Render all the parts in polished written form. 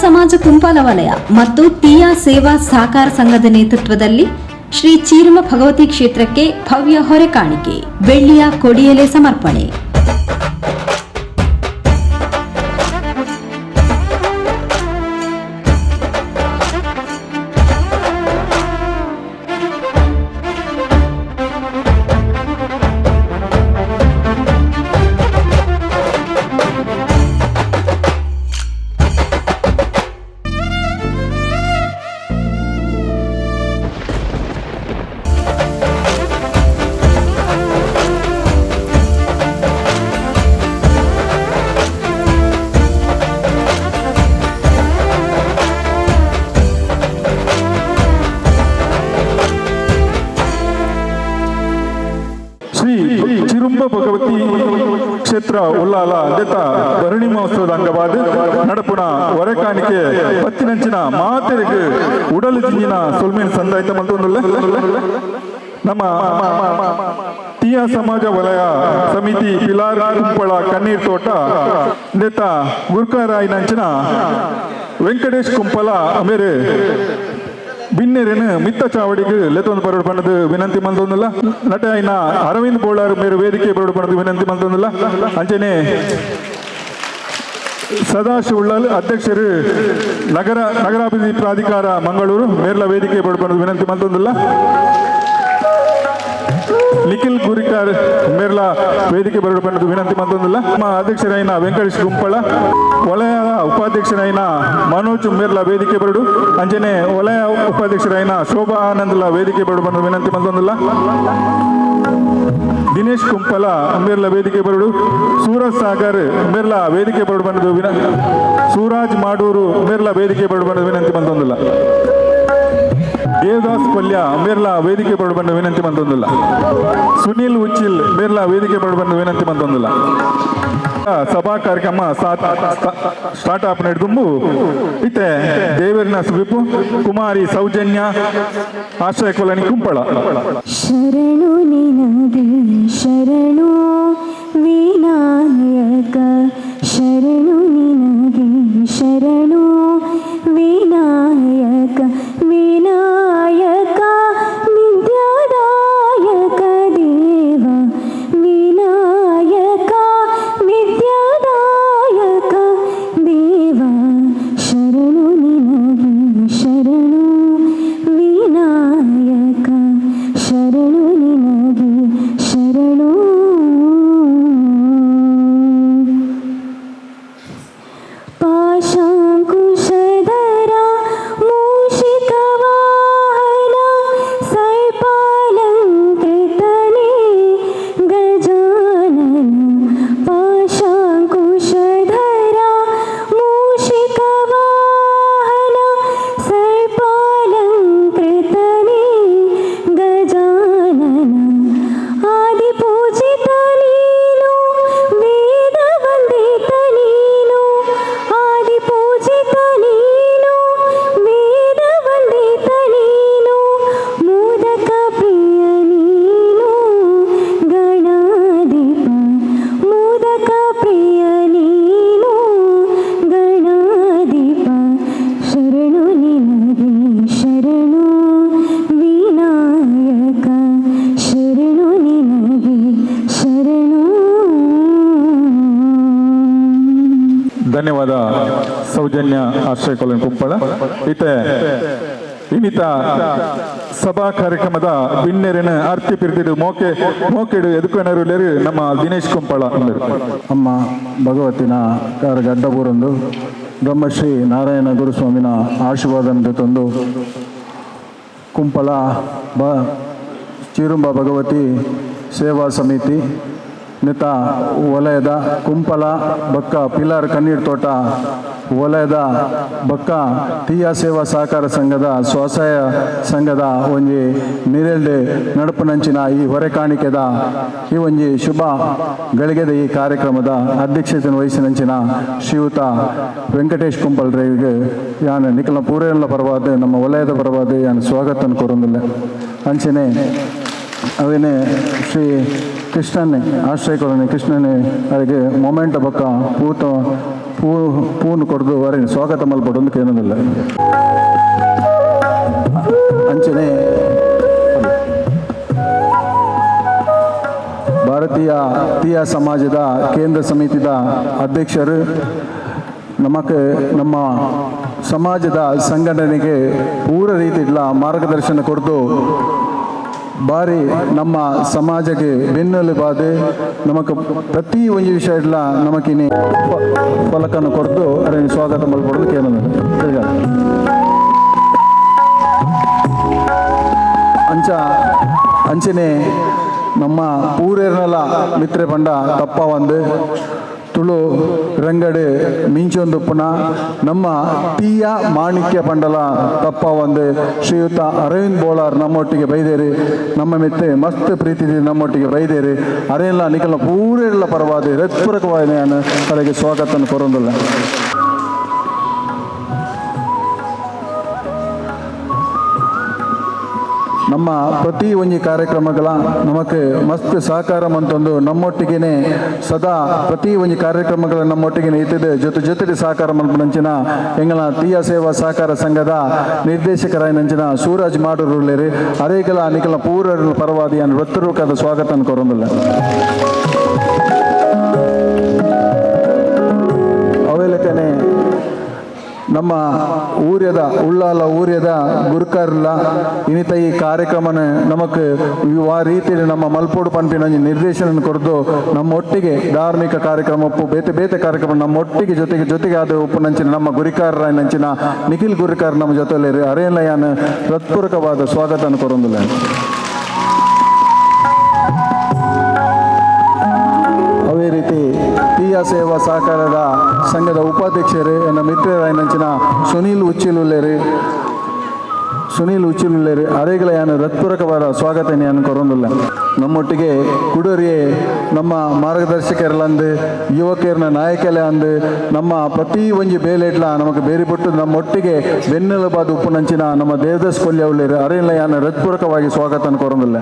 ಸಮಾಜ ಕುಂಪಾಲ ವಲಯ ಮತ್ತು ತೀಯಾ ಸೇವಾ ಸಹಕಾರ ಸಂಘದ ನೇತೃತ್ವದಲ್ಲಿ ಶ್ರೀ ಚೀರಮ ಭಗವತಿ ಕ್ಷೇತ್ರಕ್ಕೆ ಭವ್ಯ ಹೊರೆ ಕಾಣಿಕೆ, ಬೆಳ್ಳಿಯ ಕೊಡಿಯಲೆ ಸಮರ್ಪಣೆ. ಶ್ರೀ ಚಿರುಂಬ ಭಗವತಿ ಕ್ಷೇತ್ರ ಉಲ್ಲಾಲ ದೆತ್ತ ಭರಣಿ ಮಹೋತ್ಸವದ ಅಂಗವಾದ ನಡಪುಣ ಹೊರೆಕಾಣಿಕೆ ಪತ್ತಿನಂಚಿನ ಮಾತೆರಿಗೆ ಉಡಲು ಜಿಂಜಿನ ಸೊಲ್ಮೇನ್ ಸಂದಾಯ್ತ ಮಲ್ತೊಂದುಲ್ಲ. ನಮ್ಮ ತೀಯ ಸಮಾಜ ವಲಯ ಸಮಿತಿ ಪಿಲಾರ್ ಕುಂಪಳ ಕಣ್ಣೀರ್ ತೋಟ ನೆತ್ತ ಗುರ್ಕಾರಾಯಿನಂಚಿನ ವೆಂಕಟೇಶ್ ಕುಂಪಲ ಮೇರೆ ಬಿನ್ನೆರೆನು ಮಿತ್ತ ಚಾವಡಿಗೆ ಲೆತ್ತೊಂದು ಬರೋಡು ಪಂಡದು ವಿನಂತಿ ಮಲ್ತೊಂದುಲ್ಲ. ನಟ ಇನ್ನ ಅರವಿಂದ್ ಬೋಳಾರ್ ಮೇರು ವೇದಿಕೆ ಬರೋಡು ಪಂಡದು ವಿನಂತಿ ಮಲ್ತೊಂದುಲ್ಲ. ಅಂಚನೆ ಸದಾಶಿವ ಉಳ್ಳಾಲ್ ಅಧ್ಯಕ್ಷರು ನಗರಾಭಿವೃದ್ಧಿ ಪ್ರಾಧಿಕಾರ ಮಂಗಳೂರು ಮೇರ್ಲ ವೇದಿಕೆ ಬರೋಡು ಪಂಡದು ವಿನಂತಿ ಮಲ್ತೊಂದುಲ್ಲ. ನಿಖಿಲ್ ಗುರಿಕಾರ್ ಮೇರ್ಲ ವೇದಿಕೆ ಬರೋಡು ಪಂಡದು ವಿನಂತಿ ಮಲ್ತೊಂದುಲ್ಲ. ನಮ್ಮ ಅಧ್ಯಕ್ಷರಾಯಿನ ವೆಂಕಟೇಶ್ ಗುಂಪಳ, ವಲಯ ಉಪಾಧ್ಯಕ್ಷರಾಯಿನ ಮನೋಜ್ ಮೇರ್ಲ ವೇದಿಕೆ ಬರಡು. ಅಂಚನೆ ವಲಯ ಉಪಾಧ್ಯಕ್ಷರಾಯಿನ ಶೋಭಾ ಆನಂದ್ಲ ವೇದಿಕೆ ಬರಡು ಪಂಡದು ವಿನಂತಿ ಮಲ್ತೊಂದುಲ್ಲ. ದಿನೇಶ್ ಕುಂಪಲ ಮೇರ್ಲ ವೇದಿಕೆ ಬರಡು. ಸೂರಜ್ ಸಾಗರ್ ಮೇರ್ಲ ವೇದಿಕೆ ಬರಡು ಪಂಡದು ಸೂರಾಜ್ ಮಾಡೂರು ಮೇರ್ಲ ವೇದಿಕೆ ಬರಡು ಪಂಡದು ವಿನಂತಿ ಮಲ್ತೊಂದುಲ್ಲ. ದೇವದಾಸ್ ಕೊಲ್ಯ ಮೇರ್ಲ ವೇದಿಕೆ ಬರಡು ಬಂದು ವಿನಂತಿ ಮಲ್ತೊಂದುಲ್ಲ. ಸುನೀಲ್ ಉಚ್ಚಿಲ್ ಮೇರ್ಲ ವೇದಿಕೆ ಬರಡು ಬಂದು ವಿನಂತಿ ಮಲ್ತೊಂದುಲ್ಲ. ಸಭಾ ಕಾರ್ಯಕ್ರಮ ಸ್ಟಾರ್ಟ್ ಆಪ್ ನಡೆದುಂಬು ಇತ್ತೆ ದೇವರಿನ ಸುಗಿಪು ಕುಮಾರಿ ಸೌಜನ್ಯ ಆಶ್ರಯ ಕೊಲನಿ ಕುಂಪಳ. ಶರಣು ನಿನಗೆ ಶರಣು ವಿನಾಯಕ, ಶರಣು ನಿನಗೆ ಶರಣು ವಿನಾಯಕ, ವಿನಾಯಕ ವಿದ್ಯಾದಾಯಕ ದೇವ, ವಿನಾಯಕ ವಿದ್ಯಾದಾಯಕ ದೇವ, ಶರಣು ನಿನಗೆ ಶರಣು ವಿನಾಯಕ, ಶರಣು ನಿನಗೆ ಶರಣು. ಪಾಶಾಂಕುಶಧರ ಮೂಷಿಕವಾಹನ ಸರ್ಪಾಲಂಕೃತನೇ ಗಜಾನನ, ಪಾಶಾಂಕುಶಧರ ಮೂಷಿಕವಾಹನ ಸರ್ಪಾಲಂಕೃತನೇ ಗಜಾನನ, ಆದಿಪೂಜಿತ ನೀನು ವೇದ ವಂದಿತ ನೀನು, ಆದಿಪೂಜಿತ ನೀನು ವೇದ ವಂದಿತ ನೀನು, ಮೋದಕ ಪ್ರಿಯ ನೀನು ಗಣಾಧಿಪ, ಮೋದಕ ಪ್ರಿಯ ನೀನು ಗಣಾಧಿಪ, ಶರಣು ನಿನಗೆ ಶರಣು ವಿನಾಯಕ, ಶರಣು ನಿನಗೆ ಶರಣು. ಧನ್ಯವಾದ ಸೌಜನ್ಯ ಆಶ್ರಯ ಕಾಲೋನಿ ಕುಂಪಳ. ಇತ್ತೆ ಇನ್ನಿತ ಸಭಾ ಕಾರ್ಯಕ್ರಮದ ಬಿನ್ನೆರಿನ ಅರ್ತಿ ಪಿರ್ದಿಡು ಮೋಕೆ ಮೋಕೆಡು ಎದುಕೊನರು ನಮ್ಮ ದಿನೇಶ್ ಕುಂಪಳ ಅಂದರು. ಅಮ್ಮ ಭಗವತಿನ ಗಡ್ಡಬೂರೊಂದು ಬ್ರಹ್ಮಶ್ರೀ ನಾರಾಯಣ ಗುರುಸ್ವಾಮಿನ ಆಶೀರ್ವಾದ ತಂದು ಕುಂಪಲ ಬ ಚೀರುಂಬ ಭಗವತಿ ಸೇವಾ ಸಮಿತಿ ನಿತ ವಲಯದ ಕುಂಪಲ ಬಕ್ಕ ಪಿಲಾರ್ ಕಣ್ಣೀರ್ ತೋಟ ವಲಯದ ಬಕ್ಕ ತೀಯ ಸೇವಾ ಸಹಕಾರ ಸಂಘದ ಸ್ವಸಹಾಯ ಸಂಘದ ಒಂಜಿ ನಿರೆಲ್ಡೆ ನಡಪುನಂಚಿನ ಈ ಹೊರೆ ಕಾಣಿಕೆದ ಈ ಒಂಜಿ ಶುಭ ಗಳಿಗೆದ ಈ ಕಾರ್ಯಕ್ರಮದ ಅಧ್ಯಕ್ಷತೆಯನ್ನು ವಹಿಸಿನಂಚಿನ ಶ್ರೀಯುತ ವೆಂಕಟೇಶ್ ಕುಂಪಲ್ರಿಗೆ ಯಾನ್ ನಿಖಲ ಪೂರೆಲ್ಲ ಪರವಾದ ನಮ್ಮ ವಲಯದ ಪರವಾದ ಯಾನ್ ಸ್ವಾಗತ ಕೋರೊಂದುಲ್ಲೆ. ಅಂಚನೆ ಅವೇನೆ ಶ್ರೀ ಕೃಷ್ಣನೇ ಆಶ್ರಯ ಕಾಲೋನಿ ಕೃಷ್ಣನೇ ಅವರಿಗೆ ಮೊಮೆಂಟ್ ಬೊಕ್ಕ ಪೂತ ಪೂ ಪೂನು ಕೊಡ್ದು ವರೆನ್ ಸ್ವಾಗತ ಮಲ್ಪಡೊಂದು ಕೇನೊಂದುಲ್ಲ. ಅಂಚನೆ ಭಾರತೀಯ ತೀಯ ಸಮಾಜದ ಕೇಂದ್ರ ಸಮಿತಿದ ಅಧ್ಯಕ್ಷರು ನಮಕ್ ನಮ್ಮ ಸಮಾಜದ ಸಂಘಟನೆಗೆ ಪೂರ ರೀತಿಗಳ ಮಾರ್ಗದರ್ಶನ ಕೊಡ್ದು ಬಾರಿ ನಮ್ಮ ಸಮಾಜಕ್ಕೆ ಬೆನ್ನೆಲುಬಾದ ನಮಕ್ ಪ್ರತಿ ಒಂದು ವಿಷಯ ಇಲ್ಲ ನಮಕಿನಿ ಫಲಕನ್ನು ಕೊಡ್ದು ಅದನ್ನು ಸ್ವಾಗತ ಮಲ್ಪಡೋದು ಕೇಳೋದು. ಅಂಚ ಅಂಚನೆ ನಮ್ಮ ಪೂರೇರ್ನಲ ಮಿತ್ರೆ ಪಂಡ ತಪ್ಪ ಒಂದು ತುಳು ರಂಗಡು ಮಿಂಚೊಂದುಪ್ಪುನ ನಮ್ಮ ತೀಯ ಮಾಣಿಕ್ಯ ಪಂಡಲ ತಪ್ಪ ಒಂದು ಶ್ರೀಯುತ ಅರವಿಂದ್ ಬೋಳಾರ್ ನಮ್ಮೊಟ್ಟಿಗೆ ಬೈದೇರಿ, ನಮ್ಮ ಮಿತ್ತೆ ಮಸ್ತ್ ಪ್ರೀತಿ ನಮ್ಮೊಟ್ಟಿಗೆ ಬೈದೇರಿ. ಅರೆಲ್ಲ ನಿಕಲ ಪೂರೆಲ್ಲ ಪರವಾದ ಹೃತ್ಪೂರ್ವಕವಾದ ಅವರಿಗೆ ಸ್ವಾಗತವನ್ನು ಕೊರೊಂದಿಲ್ಲ. ನಮ್ಮ ಪ್ರತಿ ಒಂಜಿ ಕಾರ್ಯಕ್ರಮಗಳ ನಮಕ್ ಮಸ್ತ್ ಸಹಕಾರ ಮಂತೊಂದು ನಮ್ಮೊಟ್ಟಿಗೆನೆ ಸದಾ ಪ್ರತಿ ಒಂಜಿ ಕಾರ್ಯಕ್ರಮಗಳ ನಮ್ಮೊಟ್ಟಿಗೆ ಇತ್ತಿದೆ ಜೊತೆ ಜೊತೆಗೆ ಸಹಕಾರ ಮಲ್ಪುನಂಚಿನ ಎಂಗಲ ತೀಯ ಸೇವಾ ಸಹಕಾರ ಸಂಘದ ನಿರ್ದೇಶಕರಾಯಿನಂಚಿನ ಸೂರಜ್ ಮಾಡೂರುಲ್ಲೇರಿ ಅರೇಗಲ ನಿಕಲ ಪೂರ ಪರವಾದಿಯನ್ನು ವೃತ್ತರೂಪದ ಸ್ವಾಗತ ಕೊರೊಂದಿಲ್ಲ. ಅವೇಲಕನೆ ನಮ್ಮ ಊರ್ಯದ ಉಳ್ಳಾಲ ಊರ್ಯದ ಗುರುಕರ್ಲ ಇನ್ನಿತ ಈ ಕಾರ್ಯಕ್ರಮನ ನಮಕ್ ಆ ರೀತಿಯಲ್ಲಿ ನಮ್ಮ ಮಲ್ಪೋಡು ಪನ್ಪಿನ ನಿರ್ದೇಶನ ಕೊಡ್ದು ನಮ್ಮೊಟ್ಟಿಗೆ ಧಾರ್ಮಿಕ ಕಾರ್ಯಕ್ರಮ ಉಪ್ಪು ಬೇತೆ ಬೇತೆ ಕಾರ್ಯಕ್ರಮ ನಮ್ಮೊಟ್ಟಿಗೆ ಜೊತೆಗೆ ಜೊತೆಗೆ ಆದ ಉಪ್ಪುನಂಚಿನ ನಮ್ಮ ಗುರಿಕಾರರಂಚಿನ ನಿಖಿಲ್ ಗುರಿಕಾರ್ ನಮ್ಮ ಜೊತೆಯಲ್ಲಿ ಅರೇಲಯಾನ ಹೃತ್ಪೂರ್ವಕವಾದ ಸ್ವಾಗತ ಕೊರೊಂದಿಲ್ಲ. ಅದೇ ರೀತಿ ತೀಯ ಸೇವಾ ಸಹಕಾರದ ಸಂಘದ ಉಪಾಧ್ಯಕ್ಷರು ಎನ್ನ ಮಿತ್ರರಾಯನಂಚಿನ ಸುನೀಲ್ ಉಚ್ಚಿಲುಲ್ಲೇರಿ ಸುನೀಲ್ ಉಚ್ಚಿಲುಲ್ಲೇರಿ ಅರೇಗಲ ಯಾನು ಹೃತ್ಪೂರ್ವಕವಾದ ಸ್ವಾಗತ ಯಾನು ಕೊರೊಂದಿಲ್ಲ. ನಮ್ಮೊಟ್ಟಿಗೆ ಕುಡೋರಿಯೇ ನಮ್ಮ ಮಾರ್ಗದರ್ಶಕರಲ್ಲಂದು ಯುವಕರನ್ನ ನಾಯಕಲೆ ಅಂದು ನಮ್ಮ ಪ್ರತಿ ಒಂಜಿ ಬೇಲೆಟ್ಲ ನಮಗೆ ಬೇರೆ ಬಿಟ್ಟು ನಮ್ಮೊಟ್ಟಿಗೆ ಬೆನ್ನೆಲುಬಾದ ಉಪ್ಪುನಂಚಿನ ನಮ್ಮ ದೇವದಾಸ್ ಕೊಲ್ಯ ಉಳ್ಳೇರಿ ಅರೇಲ ಯಾನು ಹೃತ್ಪೂರ್ವಕವಾಗಿ ಸ್ವಾಗತ ಕೊರೊಂದಿಲ್ಲ.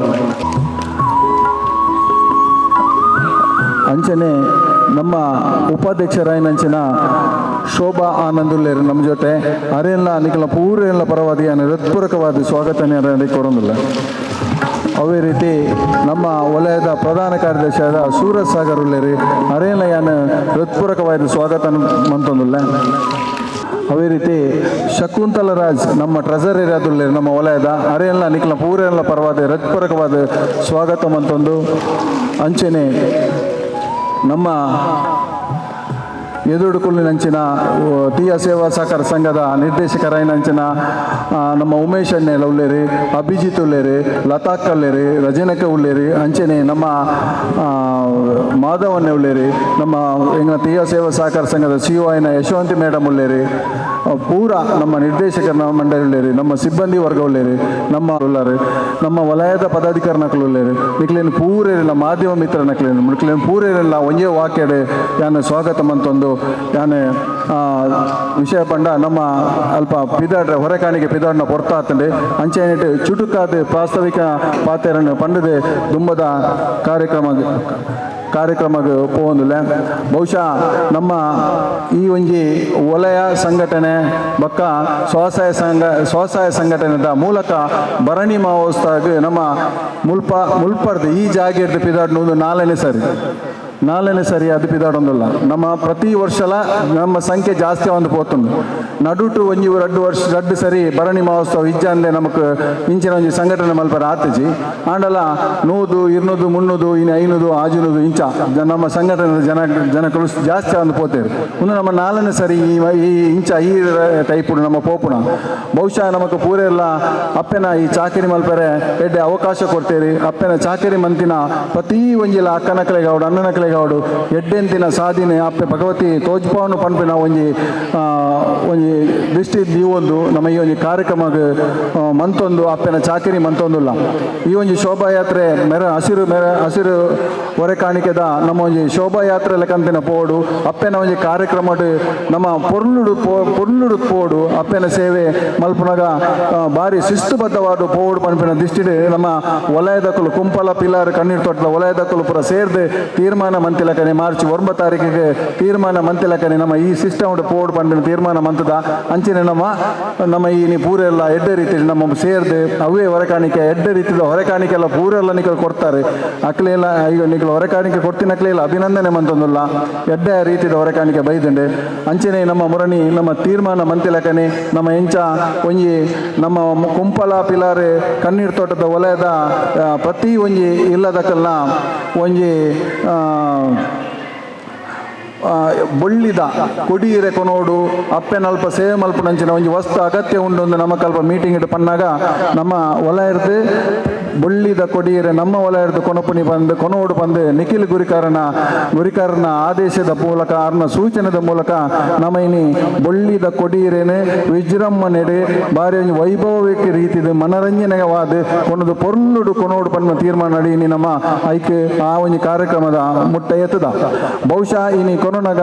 ಅಂಚನೆ ನಮ್ಮ ಉಪಾಧ್ಯಕ್ಷರಾಯನಂಚಿನ ಶೋಭಾ ಆನಂದುಲ್ಲೇರು ನಮ್ಮ ಜೊತೆ ಅರೆಲ್ಲ ನಿಕಲ ಪೂರೆಲ್ಲ ಪರವಾದಿಯನ್ನು ಹೃತ್ಪೂರ್ವಕವಾದ ಸ್ವಾಗತನೇ ಕೊರೊಂದಿಲ್ಲ. ಅದೇ ರೀತಿ ನಮ್ಮ ವಲಯದ ಪ್ರಧಾನ ಕಾರ್ಯದರ್ಶಿಯಾದ ಸೂರಜ್ ಸಾಗರ್ ಉಲ್ಲೇರಿ ಅರೆಲ್ಲ ಯಾನು ಹೃತ್ಪೂರ್ವಕವಾದ ಸ್ವಾಗತ ಮಂತೊಂದಿಲ್ಲ. ಅದೇ ರೀತಿ ಶಕುಂತಲರಾಜ್ ನಮ್ಮ ಟ್ರೆಸರರ್ ಆದುಲ್ಲೇರಿ ನಮ್ಮ ವಲಯದ ಅರೆಲ್ಲ ನಿಕಲ ಪೂರೆಲ್ಲ ಪರವಾದ ಹೃತ್ಪೂರ್ವಕವಾದ ಸ್ವಾಗತ ಮಂತೊಂದು. ಅಂಚನೆ ನಮ್ಮ ಎದುರುಡುಕುಲ್ಲಿನಂಚಿನ ತೀಯ ಸೇವಾ ಸಹಕಾರ ಸಂಘದ ನಿರ್ದೇಶಕರಾಯಿನಂಚಿನ ನಮ್ಮ ಉಮೇಶ್ ಅಣ್ಣೆಲ್ಲ ಉಲ್ಲೇರಿ, ಅಭಿಜಿತ್ ಉಲ್ಲೇರಿ, ಲತಾಕ್ ಉಲ್ಲೇರಿ, ರಜನಕ ಉಲ್ಲೇರಿ, ಅಂಚನೆ ನಮ್ಮ ಮಾಧವನ್ನೇ ಉಲ್ಲೇರಿ, ನಮ್ಮ ಎಂಗಳ ತೀಯ ಸೇವಾ ಸಹಕಾರ ಸಂಘದ ಸಿ ಒ ಐನ ಯಶವಂತಿ ಮೇಡಮ್ ಉಲ್ಲೇರಿ, ಪೂರ ನಮ್ಮ ನಿರ್ದೇಶಕರ ಮಂಡಳಿ ಉಲ್ಲೇರಿ, ನಮ್ಮ ಸಿಬ್ಬಂದಿ ವರ್ಗ ಉಲ್ಲೇರಿ, ನಮ್ಮ ಉಲ್ಲಾರಿ, ನಮ್ಮ ವಲಯದ ಪದಾಧಿಕಾರಿ ನಕಲು ಉಲ್ಲೇರಿ, ನಿಕ್ಲೇನು ಪೂರೇರಿಲ್ಲ ಮಾಧ್ಯಮ ಮಿತ್ರ ನಕ್ಲೇನು ನಿಕ್ಲೇನು ಪೂರೇರಿಲ್ಲ ಒಂಜೇ ವಾಕ್ಯಡೆ ಯಾನು ಸ್ವಾಗತ ಮಂತೊಂದು ಯಾನೆ ವಿಷಯ ಪಂಡ ನಮ್ಮ ಅಲ್ಪ ಪಿದಾಡ್ರೆ ಹೊರಕಾಣಿಕೆ ಪಿದಾಡ್ನ ಪೊರ್ತಾತಂಡೆ ಅಂಚೆನಿಟ್ಟು ಚುಟುಕಾದ ಪ್ರಾಸ್ತಾವಿಕ ಪಾತೆರನ್ನು ಪಂಡದೆ ದುಂಬದ ಕಾರ್ಯಕ್ರಮಕ್ಕೆ ಪೋವೊಂದಿಲ್ಲ. ಬಹುಶಃ ನಮ್ಮ ಈ ಒಂಜಿ ವಲಯ ಸಂಘಟನೆ ಬೊಕ್ಕ ಸ್ವಸಹಾಯ ಸಂಘಟನೆದ ಮೂಲಕ ಭರಣಿ ಮಹೋತ್ಸವ ನಮ್ಮ ಮುಲ್ಪರ್ದು ಈ ಜಾಗೆರ್ದು ಪಿದಾಡ್ನ ನಾಲ್ನೇ ಸರಿ ಅದು ಪಿದಾಡೊಂದಿಲ್ಲ. ನಮ್ಮ ಪ್ರತಿ ವರ್ಷಲ ನಮ್ಮ ಸಂಖ್ಯೆ ಜಾಸ್ತಿ ಒಂದು ಪೋತುಂಡು. ನಡುಟು ಒಂಜಿ ರಡ್ಡು ವರ್ಷ ರಡ್ಡು ಸರಿ ಭರಣಿ ಮಹೋತ್ಸವ ಇಜ್ಜಂದೆ ನಮಕ್ ಇಂಚಿನ ಒಂಜಿ ಸಂಘಟನೆ ಮಲ್ಪರ ಆತಜಿ ಆಂಡಲ 100 200 300 ಇನ್ನು 500 600 ಇಂಚ ನಮ್ಮ ಸಂಘಟನೆ ಜನಗಳು ಜಾಸ್ತಿ ಒಂದು ಪೋತೇರು. ಇನ್ನು ನಮ್ಮ ನಾಲ್ನೇ ಸರಿ ಈ ಇಂಚ ಈ ಟೈಪು ನಮ್ಮ ಪೋಪುಣ ಬಹುಶಃ ನಮಕ್ ಪೂರೆಲ್ಲ ಅಪ್ಪೆನ ಈ ಚಾಕರಿ ಮಲ್ಪರೆ ಎಡ್ಡೆ ಅವಕಾಶ ಕೊಡ್ತೇರಿ. ಅಪ್ಪೆನ ಚಾಕರಿ ಮಂತಿನ ಪ್ರತಿ ಒಂಜಿಲ ಅಕ್ಕನಕಲೆಗೆ ಅವಡು ಅಣ್ಣನಕಲೆಗೆ ಅವಡು ಎಡ್ಡೆಂತಿನ ಸಾಧನೆ ಅಪ್ಪೆ ಭಗವತಿ ತೋಜ್ಪಾವನು ಪನ್ಪಿನ ಒಂಜಿ ಒಂಜಿ ದೃಷ್ಟಿ ದೀವೊಂದು ನಮ್ಮ ಈ ಒಂಜಿ ಕಾರ್ಯಕ್ರಮ ಮಂತೊಂದು ಅಪ್ಪೆನ ಚಾಕರಿ ಮಂತೊಂದುಲ್ಲ. ಈ ಒಂಜಿ ಶೋಭಾಯಾತ್ರೆ ಹಸಿರು ಹೊರೆ ಕಾಣಿಕೆದ ನಮ್ಮ ಒಂಜಿ ಶೋಭಾಯಾತ್ರೆ ಲೆಕ್ಕಂತಿನ ಪೋಡು ಅಪ್ಪೆನ ಒಂಜಿ ಕಾರ್ಯಕ್ರಮ ನಮ್ಮ ಪೊರ್ಲುಡು ಪೋಡು ಅಪ್ಪೆನ ಸೇವೆ ಮಲ್ಪುನಗ ಭಾರಿ ಶಿಸ್ತುಬದ್ಧವಾದ ಪೋಡು ಪನ್ಪಿನ ದೃಷ್ಟಿಡ್ ನಮ್ಮ ವಲಯದಕುಲು ಕುಂಪಲ ಪಿಲಾರ್ ಕಣ್ಣೀರು ತೋಟದ ವಲಯದಕುಲು ಪೂರ ಸೇರ್ದು ತೀರ್ಮಾನ ಮಂತಿಲಕನೆ ಮಾರ್ಚ್ 9 ತಾರೀಕಿಗೆ ತೀರ್ಮಾನ ಮಂತಿಲಕನೆ ನಮ್ಮ ಈ ಸಿಸ್ಟಮ್ ಪೋಡ್ ಪಂಡಿನ ತೀರ್ಮಾನ ಮಂತದ ಅಂಚಿನ ನಮ್ಮ ನಮ್ಮ ಈ ಪೂರೆಲ್ಲ ಎಡ್ಡೆ ರೀತಿ ನಮ್ಮ ಸೇರ್ದು ಅವೇ ಹೊರೆಕಾಣಿಕೆ ಎಡ್ಡೆ ರೀತಿದ ಹೊರೆಕಾಣಿಕೆ ಎಲ್ಲ ಪೂರೆಲ್ಲ ನಿಕಲ್ ಕೊಡ್ತಾರೆ. ಅಕ್ಲೆಲ್ಲ ಈಗ ನಿಕಲ್ ಹೊರೆಕಾಣಿಕೆ ಕೊಡ್ತಿನ ಅಕ್ಲೆಲ್ಲ ಅಭಿನಂದನೆ ಮಂತೊಂದುಲ್ಲ ಎಡ್ಡೆ ರೀತಿದ ಹೊರೆಕಾಣಿಕೆ ಬೈದುಂಡೆ. ಅಂಚನೆ ನಮ್ಮ ಮುರಣಿ ನಮ್ಮ ತೀರ್ಮಾನ ಮಂತಿಲಕನೆ ನಮ್ಮ ಎಂಚ ಒಂಜಿ ನಮ್ಮ ಕುಂಪಲ ಪಿಲಾರೆ ಕಣ್ಣೀರ್ ತೋಟದ ವಲಯದ ಪ್ರತಿ ಒಂಜಿ ಇಲ್ಲದಕ್ಕೆಲ್ಲ ಒಂಜಿ ಬೊಳ್ಳಿದ ಕೊಡಿಯಿರೆ ಕೊನೋಡು ಅಪ್ಪೆನಲ್ಪ ಸೇವೆ ಮಲ್ಪುನಂಚಿನ ಒಂಜಿ ವಸ್ತು ಅಗತ್ಯ ಉಂಡು ನಮ್ಮ ಕಲ್ಪ ಮೀಟಿಂಗ್ ಇಟ್ಟು ಪನ್ನಾಗ ನಮ್ಮ ವಲಯರ್ದು ಬೊಳ್ಳಿದ ಕೊಡಿಯಿರೆ ನಮ್ಮ ವಲಯರ್ದು ಕೊನಪುನಿ ಬಂದು ಕೊನೋಡು ಬಂದು ನಿಖಿಲ್ ಗುರಿಕಾರನ ಆದೇಶದ ಮೂಲಕ ಅರ್ನ ಸೂಚನೆದ ಮೂಲಕ ನಮ್ಮ ಇನಿ ಬೊಳ್ಳಿದ ಕೊಡಿಯಿರೇನೆ ವಿಜೃಂಭಣೆಡೆ ಬಾರಿ ಒಂಜಿ ವೈಭವಕ್ಕೆ ರೀತಿದ ಮನರಂಜನೆವಾದ ಕೊನದು ಪೊರ್ಲುಡು ಕೊನೋಡು ಪನ್ನ ತೀರ್ಮಾನ ಇನಿ ನಮ್ಮ ಐಕೆ ಆ ಒಂಜಿ ಕಾರ್ಯಕ್ರಮದ ಮುಟ್ಟ ಎತ್ತದ. ಬಹುಶಃ ಇನಿ ಕೊನೊನಗ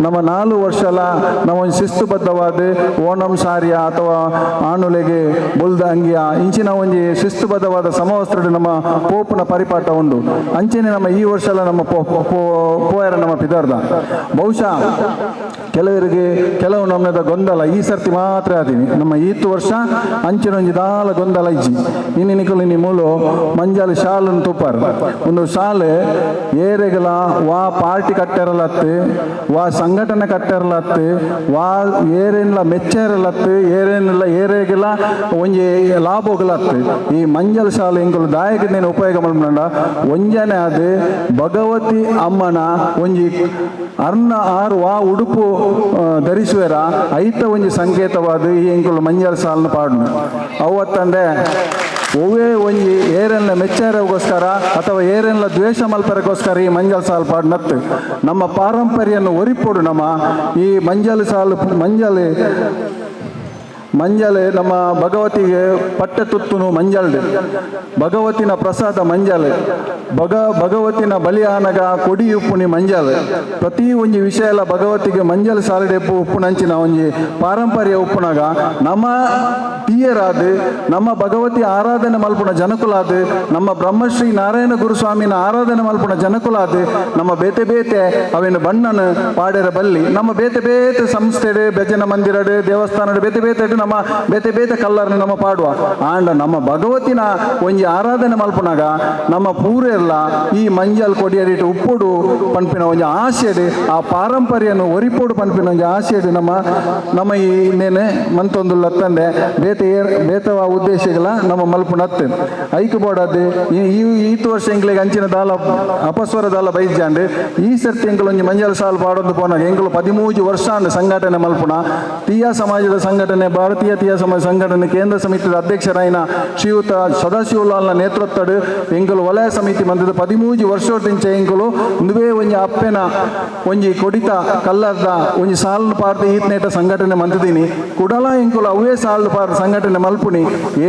ನಮ್ಮ 4 ವರ್ಷಲ ನಮ್ಮ ಒಂದು ಶಿಸ್ತುಬದ್ಧವಾದ ಓಣಂ ಸಾರಿಯ ಅಥವಾ ಆಣುಲೆಗೆ ಬುಲ್ದ ಅಂಗಿಯ ಇಂಚಿನ ಒಂಜಿ ಶಿಸ್ತುಬದ್ಧವಾದ ಸಮವಸ್ತ್ರ ನಮ್ಮ ಪೋಪುನ ಪರಿಪಾಠ ಉಂಡು. ಅಂಚೆನೆ ನಮ್ಮ ಈ ವರ್ಷಲ ನಮ್ಮ ಪೋಯರ ನಮ್ಮ ಪಿದಾರ್ದ ಬಹುಶಃ ಕೆಲವರಿಗೆ ಕೆಲವು ನಮ್ಮದ ಗೊಂದಲ ಈ ಸರ್ತಿ ಮಾತ್ರ ಆದೀನಿ ನಮ್ಮ ಈತು ವರ್ಷ ಅಂಚಿನ ಒಂಜಿ ದಾಲ ಗೊಂದಲ ಇಜ್ಜಿ. ಇನ್ನು ನಿಕುಲು ಇನಿ ಮೂಲು ಮಂಜಾಲು ಶಾಲನ್ನು ತುಪ್ಪಾರು ಒಂದು ಶಾಲೆ ಏರೆಗಲ ವಾ ಪಾರ್ಟಿ ಕಟ್ಟೆರಲತ್ತು ವಾ ಸಂಘಟನೆ ಕಟ್ಟೆರಲತ್ತು ವಾ ಏರೇನ್ಲ ಮೆಚ್ಚೇರಲತ್ತು ಏರೇನಿಲ್ಲ ಏರೆಗೆಲ್ಲ ಒಂಜಿ ಲಾಭೋಗಲತ್ತು. ಈ ಮಂಜಲ್ ಶಾಲೆ ಎಂಕುಲು ದಾಯಕ ನೇನು ಉಪಯೋಗ ಮಲ್ಪುಂಡ ಒಂಜನೆ ಅದು ಭಗವತಿ ಅಮ್ಮನ ಒಂಜಿ ಅರ್ನ ಆರು ವಾ ಉಡುಪು ಧರಿಸುವೆರ ಐತ ಒಂಜಿ ಸಂಕೇತವಾದ ಈ ಎಂಕುಲು ಮಂಜಲ್ ಸಾಲನ್ನು ಪಾಡುನು. ಅವತ್ತಂದೆ ಒವ್ವೇ ಒಂಜಿ ಏರೆಲ್ಲ ಮೆಚ್ಚಾರಗೋಸ್ಕರ ಅಥವಾ ಏರೆಲ್ಲ ದ್ವೇಷ ಮಲ್ಪರಗೋಸ್ಕರ ಈ ಮಂಜಲ್ ಸಾಲು ಪಾಡುನತ್ತು ನಮ್ಮ ಪಾರಂಪರ್ಯನ್ನು ಒರಿಪೋಡು. ನಮ್ಮ ಈ ಮಂಜಲ್ ಸಾಲು ಮಂಜಲ್ ಮಂಜಲೆ ನಮ್ಮ ಭಗವತಿಗೆ ಪಟ್ಟೆ ತುತ್ತುನು ಮಂಜಲ್ಡೆ ಭಗವತಿನ ಪ್ರಸಾದ ಮಂಜಲೆ ಭಗವತಿನ ಬಲಿಯಾನಗ ಕೊಡಿ ಉಪ್ಪುನಿ ಮಂಜಲ್ ಪ್ರತಿ ಒಂಜಿ ವಿಷಯ ಎಲ್ಲ ಭಗವತಿಗೆ ಮಂಜಲ್ ಸಾಲಡೆ ಉಪ್ಪುನಂಚಿನ ಒಂಜಿ ಪಾರಂಪರ್ಯ ಉಪ್ಪುನಾಗ ನಮ್ಮ ತೀಯರಾದ ನಮ್ಮ ಭಗವತಿ ಆರಾಧನೆ ಮಲ್ಪುನ ಜನಕುಲಾದ ನಮ್ಮ ಬ್ರಹ್ಮಶ್ರೀ ನಾರಾಯಣ ಗುರುಸ್ವಾಮಿನ ಆರಾಧನೆ ಮಲ್ಪುನ ಜನಕುಲಾದ ನಮ್ಮ ಬೇತೆ ಬೇತೆ ಅವೇನು ಬಣ್ಣನ ಪಾಡೆರ ಬಲ್ಲಿ ನಮ್ಮ ಬೇತೆ ಬೇತೆ ಸಂಸ್ಥೆಡೆ ಭಜನ ಮಂದಿರಡು ದೇವಸ್ಥಾನಡು ಬೇತೆ ಬೇತೆ ನಮ್ಮ ಬೇತೆ ಬೇತೆ ಕಲ್ಲರ್ನ ನಮ್ಮ ಪಾಡುವ ಆಂಡ ನಮ್ಮ ಭಗವತಿನ ಒಂಜಿ ಆರಾಧನೆ ಮಲ್ಪುನಾಗ ನಮ್ಮ ಪೂರೆಲ್ಲ ಈ ಮಂಜಲ್ ಕೊಡಿಯರಿಟ್ಟು ಉಪ್ಪುಡು ಪನ್ಪಿನ ಒಂಜಿ ಆಸೆಡು ಆ ಪಾರಂಪರ್ಯನು ಒರಿಪೋಡು ಪನ್ಪಿನ ಒಂಜಿ ಆಸೆಡು ನಮ್ಮ ನಮ್ಮ ಈ ನೇನೆ ಮಂತೊಂದು ಲತ್ತಂದೆ ಬೇತೆ ಬೇತವ ಉದ್ದೇಶಗಳ ನಮ್ಮ ಮಲ್ಪುನತ್ತು ಐಕ್ ಬೋಡದು ಈ ಈತು ವರ್ಷ ಎಂಕ್ಲೆಗ್ ಅಂಚಿನ ದಾಲ ಅಪಸ್ವರ ದಾಲ ಬೈಜಾಂಡ್ ಈ ಸರ್ತಿ ಎಂಕುಲು ಒಂಜಿ ಮಂಜಲ್ ಸಾಲ್ ಪಾಡೊಂದು ಪೋನಾಗ ಎಂಕುಲು 13 ವರ್ಷ ಸಂಘಟನೆ ಮಲ್ಪುನ ತೀಯಾ ಸಮಾಜದ ಸಂಘಟನೆ ಭಾರತೀಯ ತೀಯಾ ಸಮಾಜ ಸಂಘಟನೆ ಕೇಂದ್ರ ಸಮಿತಿಯ ಅಧ್ಯಕ್ಷರಾಯಿನ ಶ್ರೀಯುತ ಸದಾಶಿವಲಾಲ್ನ ನೇತೃತ್ವಡು ಎಂಕುಲು ವಲಯ ಸಮಿತಿ ಮಂದದ 13 ವರ್ಷದಿಂಚ ಎಂಕುಲು ಇಂದುವೇ ಒಂಜಿ ಅಪ್ಪೆನ ಒಂಜಿ ಕೊಡಿತ ಕಲ್ಲರ್ದ ಒಂಜಿ ಸಾಲು ಪಾರ್ದ ಈತ್ನೇಟ ಸಂಘಟನೆ ಮಂತಿದ್ದೀನಿ ಕುಡಲ ಎಂಕುಲು ಅವೇ ಸಾಲು ಪಾರ್ದ ಸಂಘಟನೆ ಮಲ್ಪುನಿ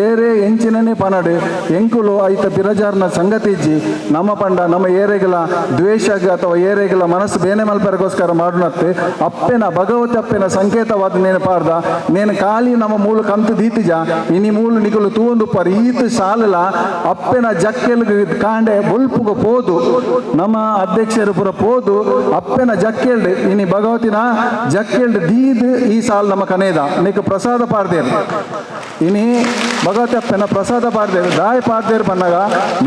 ಏರೇ ಎಂಚಿನನೇ ಪನಡು ಎಂಕುಲು ಐತ ಬಿರಜಾರ್ನ ಸಂಗತಿ ಇಜ್ಜಿ ನಮ್ಮ ಪಂಡ ನಮ್ಮ ಏರೆಗಳ ದ್ವೇಷ ಅಥವಾ ಏರೆಗಳ ಮನಸ್ಸು ಬೇನೆ ಮಲ್ಪರಗೋಸ್ಕರ ಮಾಡುನತ್ತೆ ಅಪ್ಪೆನ ಭಗವತಿ ಅಪ್ಪೆನ ಸಂಕೇತವಾದ ನೇನು ಪಾರ್ದ ನೇನು ಖಾಲಿ ನಮ್ಮ ಮೂಲ ಕಂತು ದೀತಿಜ ಇನಿ ಮೂಲು ನಿಕುಲು ತೂಂದು ಪರ್ ಈತು ಸಾಲಲ ಅಪ್ಪೆನ ಜಕ್ಕೆಲ್ಗ್ ಕಾಂಡೆ ಬೊಲ್ಪುಗ ಪೋದು ನಮ್ಮ ಅಧ್ಯಕ್ಷರು ಪುರ ಪೋದು ಅಪ್ಪೆನ ಜಕ್ಕೆಲ್ಡ್ ಇನಿ ಭಗವತಿನ ಜಕ್ಕೆಲ್ಡ್ ದೀದ್ ಈ ಸಾಲ್ ನಮ್ಮ ಕನೇದ ನಿಕ್ ಪ್ರಸಾದ ಪಾರ್ದೇರು ಇನಿ ಭಗವತಿ ಅಪ್ಪೆನ ಪ್ರಸಾದ ಪಾರ್ದೇರು ದಾಯ ಪಾರ್ದೇರು ಬಂದಾಗ